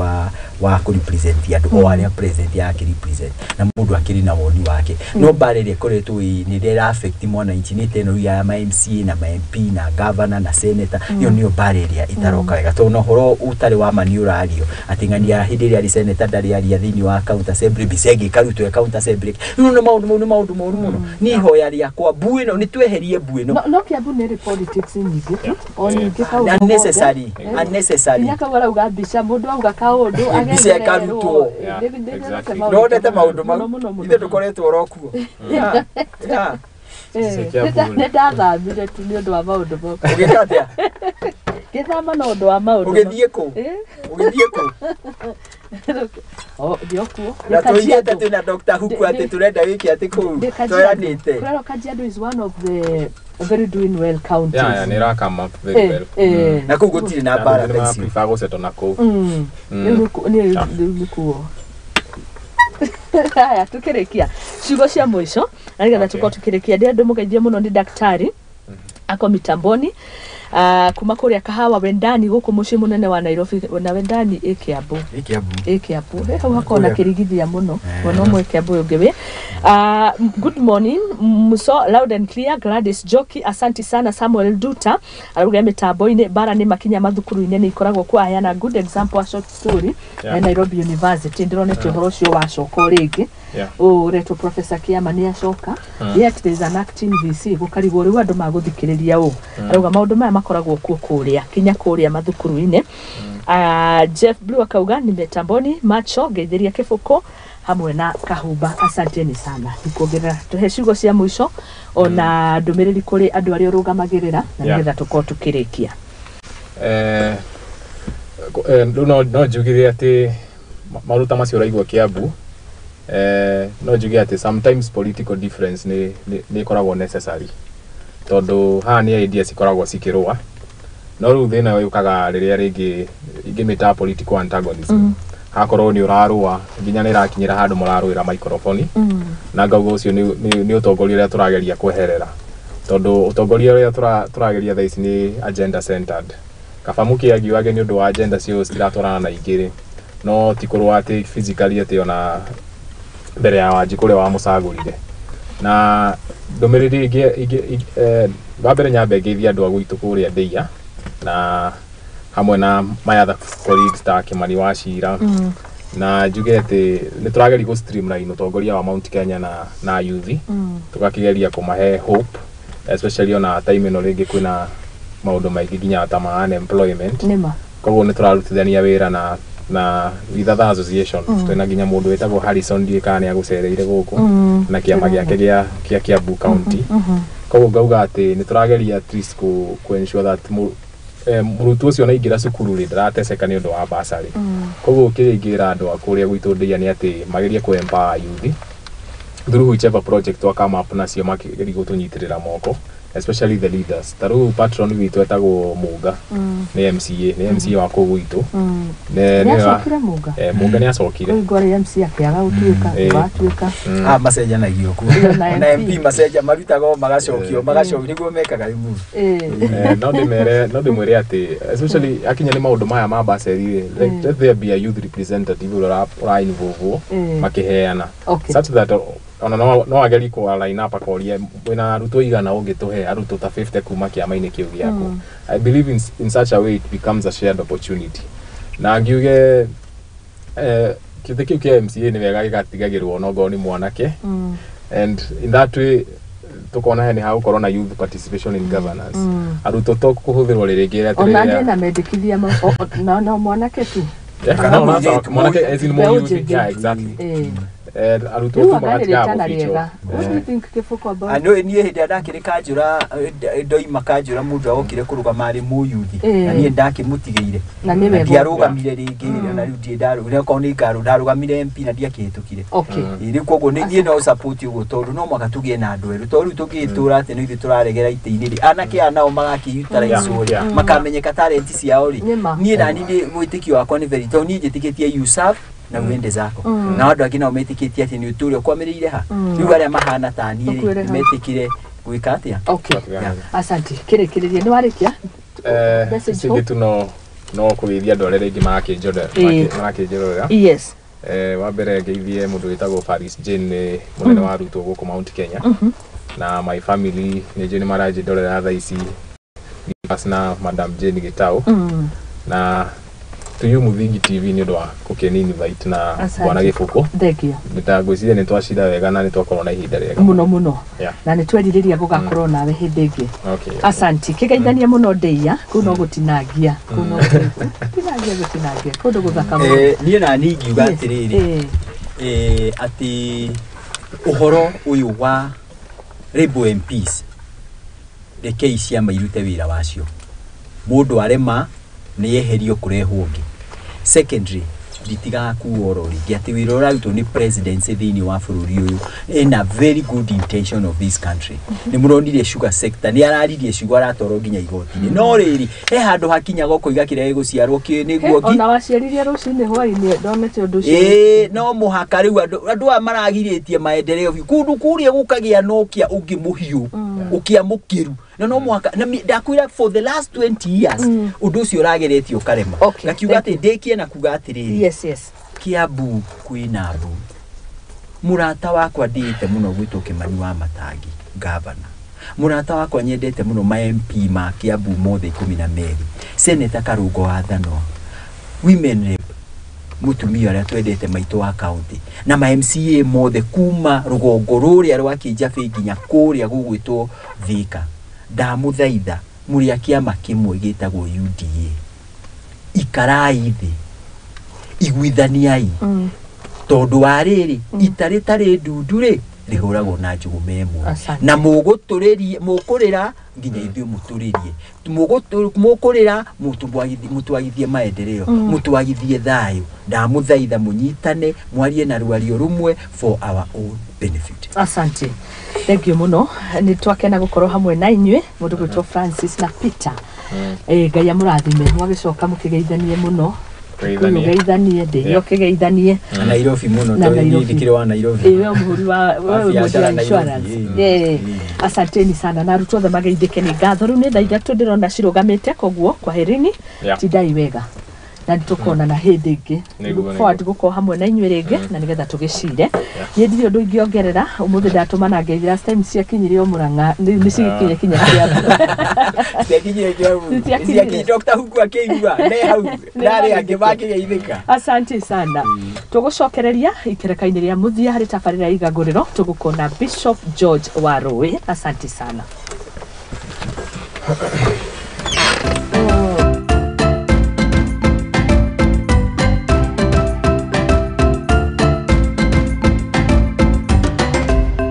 wa kũ-represent andũ o arĩa president yakĩ-represent, na mũndũ akĩrĩ na woni wake. No mbara ĩrĩa ĩkoretwo nĩ ĩrĩa ĩra affect mwananchi nĩ ta ĩno rĩu ya ma MCA na ma MP na governor na senator. Ĩyo nĩyo mbara ĩrĩa ĩtaroka wega, tondũ na ũhoro ũtarĩ wa ma nĩ ũrario atĩ ng'ania hĩndĩ ĩrĩa arĩ senator ndarĩ aria thĩinĩ wa county assembly, mbica ĩngĩ ĩkarutwo ya county assembly. Rĩu nĩ maũndũ mau, nĩ maũndũ moru mũno. Niĩ ihoya rĩakwa, mbu ĩno nĩ tweherie mbu ĩno. No Kiambu nĩ ĩrĩ politics nyingĩ tu, o nyingĩ kaũndũ Unnecessary. gothe. Unnecessary. Nginya kau arauga mbica, mũndũ auga kaũndũ Mbica ĩkarutwo. Nondete maũndũ mau. Mũno mũno mũno. Ithe ndũkoretwo oro kuo. Yeah. Kiambu. Nĩ ndathamire tu nĩ ũndũ wa maũndũ mau. Ũgĩka atĩa? Ngĩthama na ũndũ wa maũndũ mau. Ũgĩthiĩ kũ? Ũgĩthiĩ kũ? O, ndĩ o kuo. Na Ndĩ tũigĩte Kajiado. twĩna Dr. Huku atĩ tũrenda wĩke atĩ kũu Ndĩ Kajiado. tweranĩte. Kũrerwo Kajiado is one of the very doing well counties. Yeah, nĩ ĩra come up very well. Na kũu gũtirĩ na mbara Andũ ta nĩ icio. prefer gũsettle na kũu. Rĩu rĩu nĩ kuo. Haya, tukĩrĩkia ciugo cia mũico na nĩgetha tũkorwo tukĩrĩkia, ndĩ andũ mũgeithie mũno nĩ daktari ako mitamboni kuma kũrĩa Kahawa Wendani gũkũ mũciĩ mũnene wa Nairobi, na Wendani ĩ Kiambu. Ĩ Kiambu. Ĩ Kiambu. Hau hakoragwo na Kũrĩa- kĩrigithia mũno, mwena ũmwe Kiambu, ũyũ ũngĩ wĩ good morning muso, loud and clear. Gladys Joki, asanti sana. Samuel Duta arauga mĩtambo-inĩ bara nĩ makinya mathukuru-inĩ nĩ ikoragwo kuo, aheana good example, a short story. Nairobi University ndĩronete ũhoro ũcio wacoka o rĩngĩ. Ũretwo Professor Kiama nĩ acoka, yet there is an acting VC, gũkarigwo rĩu andũ magũthikĩrĩria ũ. Arauga maũndũ maya makoragwo kuo kũrĩa kinya kũrĩa mathukuru-inĩ. Jeff Blue akauga ni mitamboni macho, ngeithĩria kĩbũkũ hamwe na Kahumba, asanteni sana. Nikuongerera tũhe ciugo cia mũico ona ndũmĩrĩri kũrĩ andũ arĩa ũrũgamagĩrĩra na nĩgetha tũkorwo tũkĩrĩkia. Rĩu no njugire atĩ maũndũ ta macio ũraigua Kiambu, no njuge atĩ sometimes political difference nĩ ĩkoragwo necessary, tondũ haha nĩ ideas cikoragwo cikĩrũa, no rĩu thĩna ũkaga rĩrĩa rĩngĩ ingĩmĩta political antagonism, hakorwo nĩ ũrarũa nginya nĩ ĩrakinyĩra handũ mũrarũĩra microphone, na ngauga ũcio nĩ ũtongoria ũrĩa tũrageria kweherera, tondũ ũtongoria ũrĩa tũrageria thaa ici nĩ agenda centered. Kaba mũkĩangiuage nĩ ũndũ wa agenda cio citiratwarana na ingĩ rĩ, no ti kũrũa atĩ physically atĩ ona mbere ya Wanjikũ ũrĩa wamũcagũrire. Na ndũmĩrĩri ĩngĩ, wa mbere nyambe ngeithie andũ a gwitũ kũrĩa Ndeiya na hamwe na my other colleagues ta Kimani wa Cira, na njuge atĩ nĩ tũrageria gũ streamline ũtongoria wa Mount Kenya na youth, tũgakĩgeria kũmahe hope, especially ona time ĩno rĩngĩ kwĩna maũndũ maingĩ nginya ta ma unemployment. Nĩma. Koguo nĩ tũrarutithania wĩra na with other associations. Twĩna nginya mũndũ wĩtagwo Harrison, ndiũĩ kana nĩ agũcereire gũkũ, na kĩama gĩake gĩa Kiambu County. Koguo ngauga atĩ nĩ tũrageria at least ku ensure that Mũrutwo ũcio ona aingĩra cukuru rĩ, ndarateceka nĩ ũndũ wa bursary. Koguo kĩrĩa ingĩra andũ a kũrĩa gwitũ ndĩia nĩ atĩ magerie kũ empower youth through whichever project twa come up nacio, magerie gũtũnyitĩrĩra moko, especially the leaders. Ta rĩu patron witũ etagwo Mũnga, nĩ MCA, nĩ MCA wa kũu gwitũ. Nĩ acokire Mũnga? Mũnga nĩ acokire. Kũu ngorĩ MC akĩaga gũtuĩka watuĩka. Ah, macenjanagio kuo. Ĩyo na Na MP. MP macenja marutagwo, magacokio, magacokio, nĩguo mekaga rĩu. No ndĩmwĩre atĩ especially akinya nĩ maũndũ maya ma bursary rĩ, let there be a youth representative ũrĩa ũra involve makĩheana, such that ona no agerie kũ line up akorie wĩna arutwo igana, ũngĩtũhe arutwo ta 50 kuma kĩama-inĩ kĩu gĩaku. I believe in such a way it becomes a shared opportunity. Na ngiuge kĩtĩ kĩu kĩa MCA nĩ wega gĩgatigagĩrwo onokorwo nĩ mwanake, and in that way tukona he nĩ hagũkorwo na youth participation in governance, arutwo to kũhũthĩrwo rĩrĩ Ona rĩrĩa niĩ na mendekithia na mwanake tu. Yeah, Kana no, mũirĩtu, mwanake as in Mbeũ more youth, njĩthĩ. yeah, exactly. Arutwo Rĩu tu anga nĩ magatigaga rĩtana gũfichwo. rĩega. What do you think, Kĩbũko, about Ah, no niĩ hĩndĩ ĩrĩa ndakĩrĩ kanjũra, ndoima kanjũra, mũndũ agokire kũrũgama arĩ mũyuthi, na niĩ ndakĩmũtigĩire Na nĩ na wega. ndiarũgamire rĩngĩ, na rĩu ndirĩ ndarũgamire, okorwo nĩ ngarũ ndarũgamire MP na ndiakĩhĩtũkire. Ĩ, rĩu koguo nĩ niĩ no support ũguo, tondũ no mũhaka tũgĩe na andũ erũ, tondũ rĩu tũngĩtũra atĩ no ithuĩ tũraregera itĩ-inĩ rĩ, anake aya nao magakĩ-utilize rĩ, makamenyeka talent ciao rĩ. Nĩ ma. Niĩ nani nĩ mwĩtĩkio wakwa nĩ very, tondũ niĩ njĩtĩkĩtie you serve na uende zako, na andũ angĩ nao metĩkĩtie atĩ nĩ ũtũre ũkwamĩrĩire ha. Rĩu arĩa mahana ta niĩ rĩ, Ũkuĩre ha. metĩkire gwĩka atĩa? Okay, asante. Kĩrĩkĩrĩrie, nĩ warĩkia? Message. Ici ingĩ tu no kũgeithia andũ arĩa rĩngĩ marakĩnjorera. Wa mbere ngeithie mũndũ wĩtagwo Faris Jane, nĩ mũnene wa arutwo gũkũ Mount Kenya, na my family nĩ njũĩ nĩ maranjĩndorera thaa ici, Nicholas na Madam Jane Gĩtaũ, na to you Muthingi TV nĩ ũndũ wa gũkĩni invite na Asante. bwana Gĩbũkũ. Thank you. Nĩtangwĩciria nĩ twacira wega na nĩ twakorwo na ihinda rĩega. Mũno mũno. Na nĩ twerirĩria gũgakorwo nawe hĩndĩ ĩngĩ. Okay. Asanti. Kĩgeithanie mũno ndĩia kũu, no gũtinangia kũu, no gũtinangia, gũtinangia kũndũ gũthaka mũno. Niĩ nani ingiuga atĩrĩrĩ, atĩ ũhoro ũyũ wa Rebel MPs, rekei ciama irute wĩra wacio. Mũndũ arema nĩ eherio, kũrehwo ũngĩ. Secondary, nditigaga kuga oro rĩngĩ atĩ wĩra ũrarutwo nĩ presidency thĩinĩ wa bũrũri ũyũ ĩna very good intention of this country. Nĩ mũronire sugar sector, nĩ araririe ciugo aratwarwo nginya igoti-inĩ, no rĩrĩ he handũ hakinyaga ũkoiga kĩrĩa gĩgũciarwo kĩ nĩguo Ona waciaririe rũcinĩ hwainĩ ndonete ũndũ ũcio. Ĩĩ, no mũhaka rĩu andũ aya maragirĩtie maendeleo biũ kũndũ kũrĩa gũkagĩa na ũkĩa ũngĩ mũhiũ, ũkĩa mũkĩru, na no mũhaka na ndakwĩra for the last 20 years ũndũ ũcio ũrageretio ũkarema. Ngakiuga Thank atĩ ndĩkie na kuga atĩrĩrĩ, Kiambu kwĩna mbu mũrata wakwa ndĩĩte mũno gwĩtwo Kĩmani wa Matangi, gavana mũrata wakwa nyendete mũno, ma MP ma Kiambu mothe 12, Senator Karũngo wa Thanwa, women rep mũtumia ũrĩa twendete maitũ wa county, na ma MCA mothe kuma rũgongo rũrĩa rwa Kĩnjabĩ nginya kũrĩa gũgwĩtwo Thika. Ndamũthaitha, mũrĩ a kĩama kĩmwe gĩtagwo UDA, ikarai thĩ, iguithaniai, tondũ wa rĩrĩ ita rĩtarĩ ndundu rĩ rĩhũragwo na njũgũma ĩmwe. Asante. Na mũgũtũrĩrie, mũkũrĩra nginya ithuĩ mũtũrĩrie. Mũkũrĩra mũtwagithie maendeleo, mũtwagithie thayũ. Ndamũthaitha mũnyitane, mwarie na rwario rũmwe for our own benefit. Asante, thank you mũno. Nĩ twakena gũkorwo hamwe na inyuĩ, mũndũ gwĩtwo Francis na Peter. Ngai amũrathime. Mwagĩcoka mũkĩgeithanie mũno. Geithanie. Ũgeithanie ndĩyo ũkĩgeithanie. Na Nairobi mũno, Na tondũ niĩ Nairobi. ndikĩrĩ wa Nairobi. Ĩ, we mũhũri wa we Wa mwendia biacara wa Nairobi, insurance. Asanteni sana, na arutwo othe mageithĩke. Nĩ ngatho. Rĩu nĩ thaa 3 ndĩrona cirũgamĩte, koguo kwaherini. Tindai wega na nĩ tũkonana hĩndĩ ĩngĩ. Nĩguo, Look forward gũkorwo hamwe na inyuĩ rĩngĩ na nĩgetha tũgĩcire. Niĩ ndirĩ ũndũ ingĩongerera ũmũthĩ. Ndatũmana ngeithi, last time ciakinyire o Mũrang'a, rĩu nĩ cigĩkinya kinya Kiambu. Ciakinyire Kiambu. Citiakinyire. Ciakinyire Dr. Huku akĩigua ne hau na arĩa angĩ makĩgeithĩka. Asante sana. Tũgũcokereria ikereka-inĩ rĩa mũthia harĩ tabarĩra ya igagũrĩro, tũgũkona Bishop George Warũĩ. Asante sana.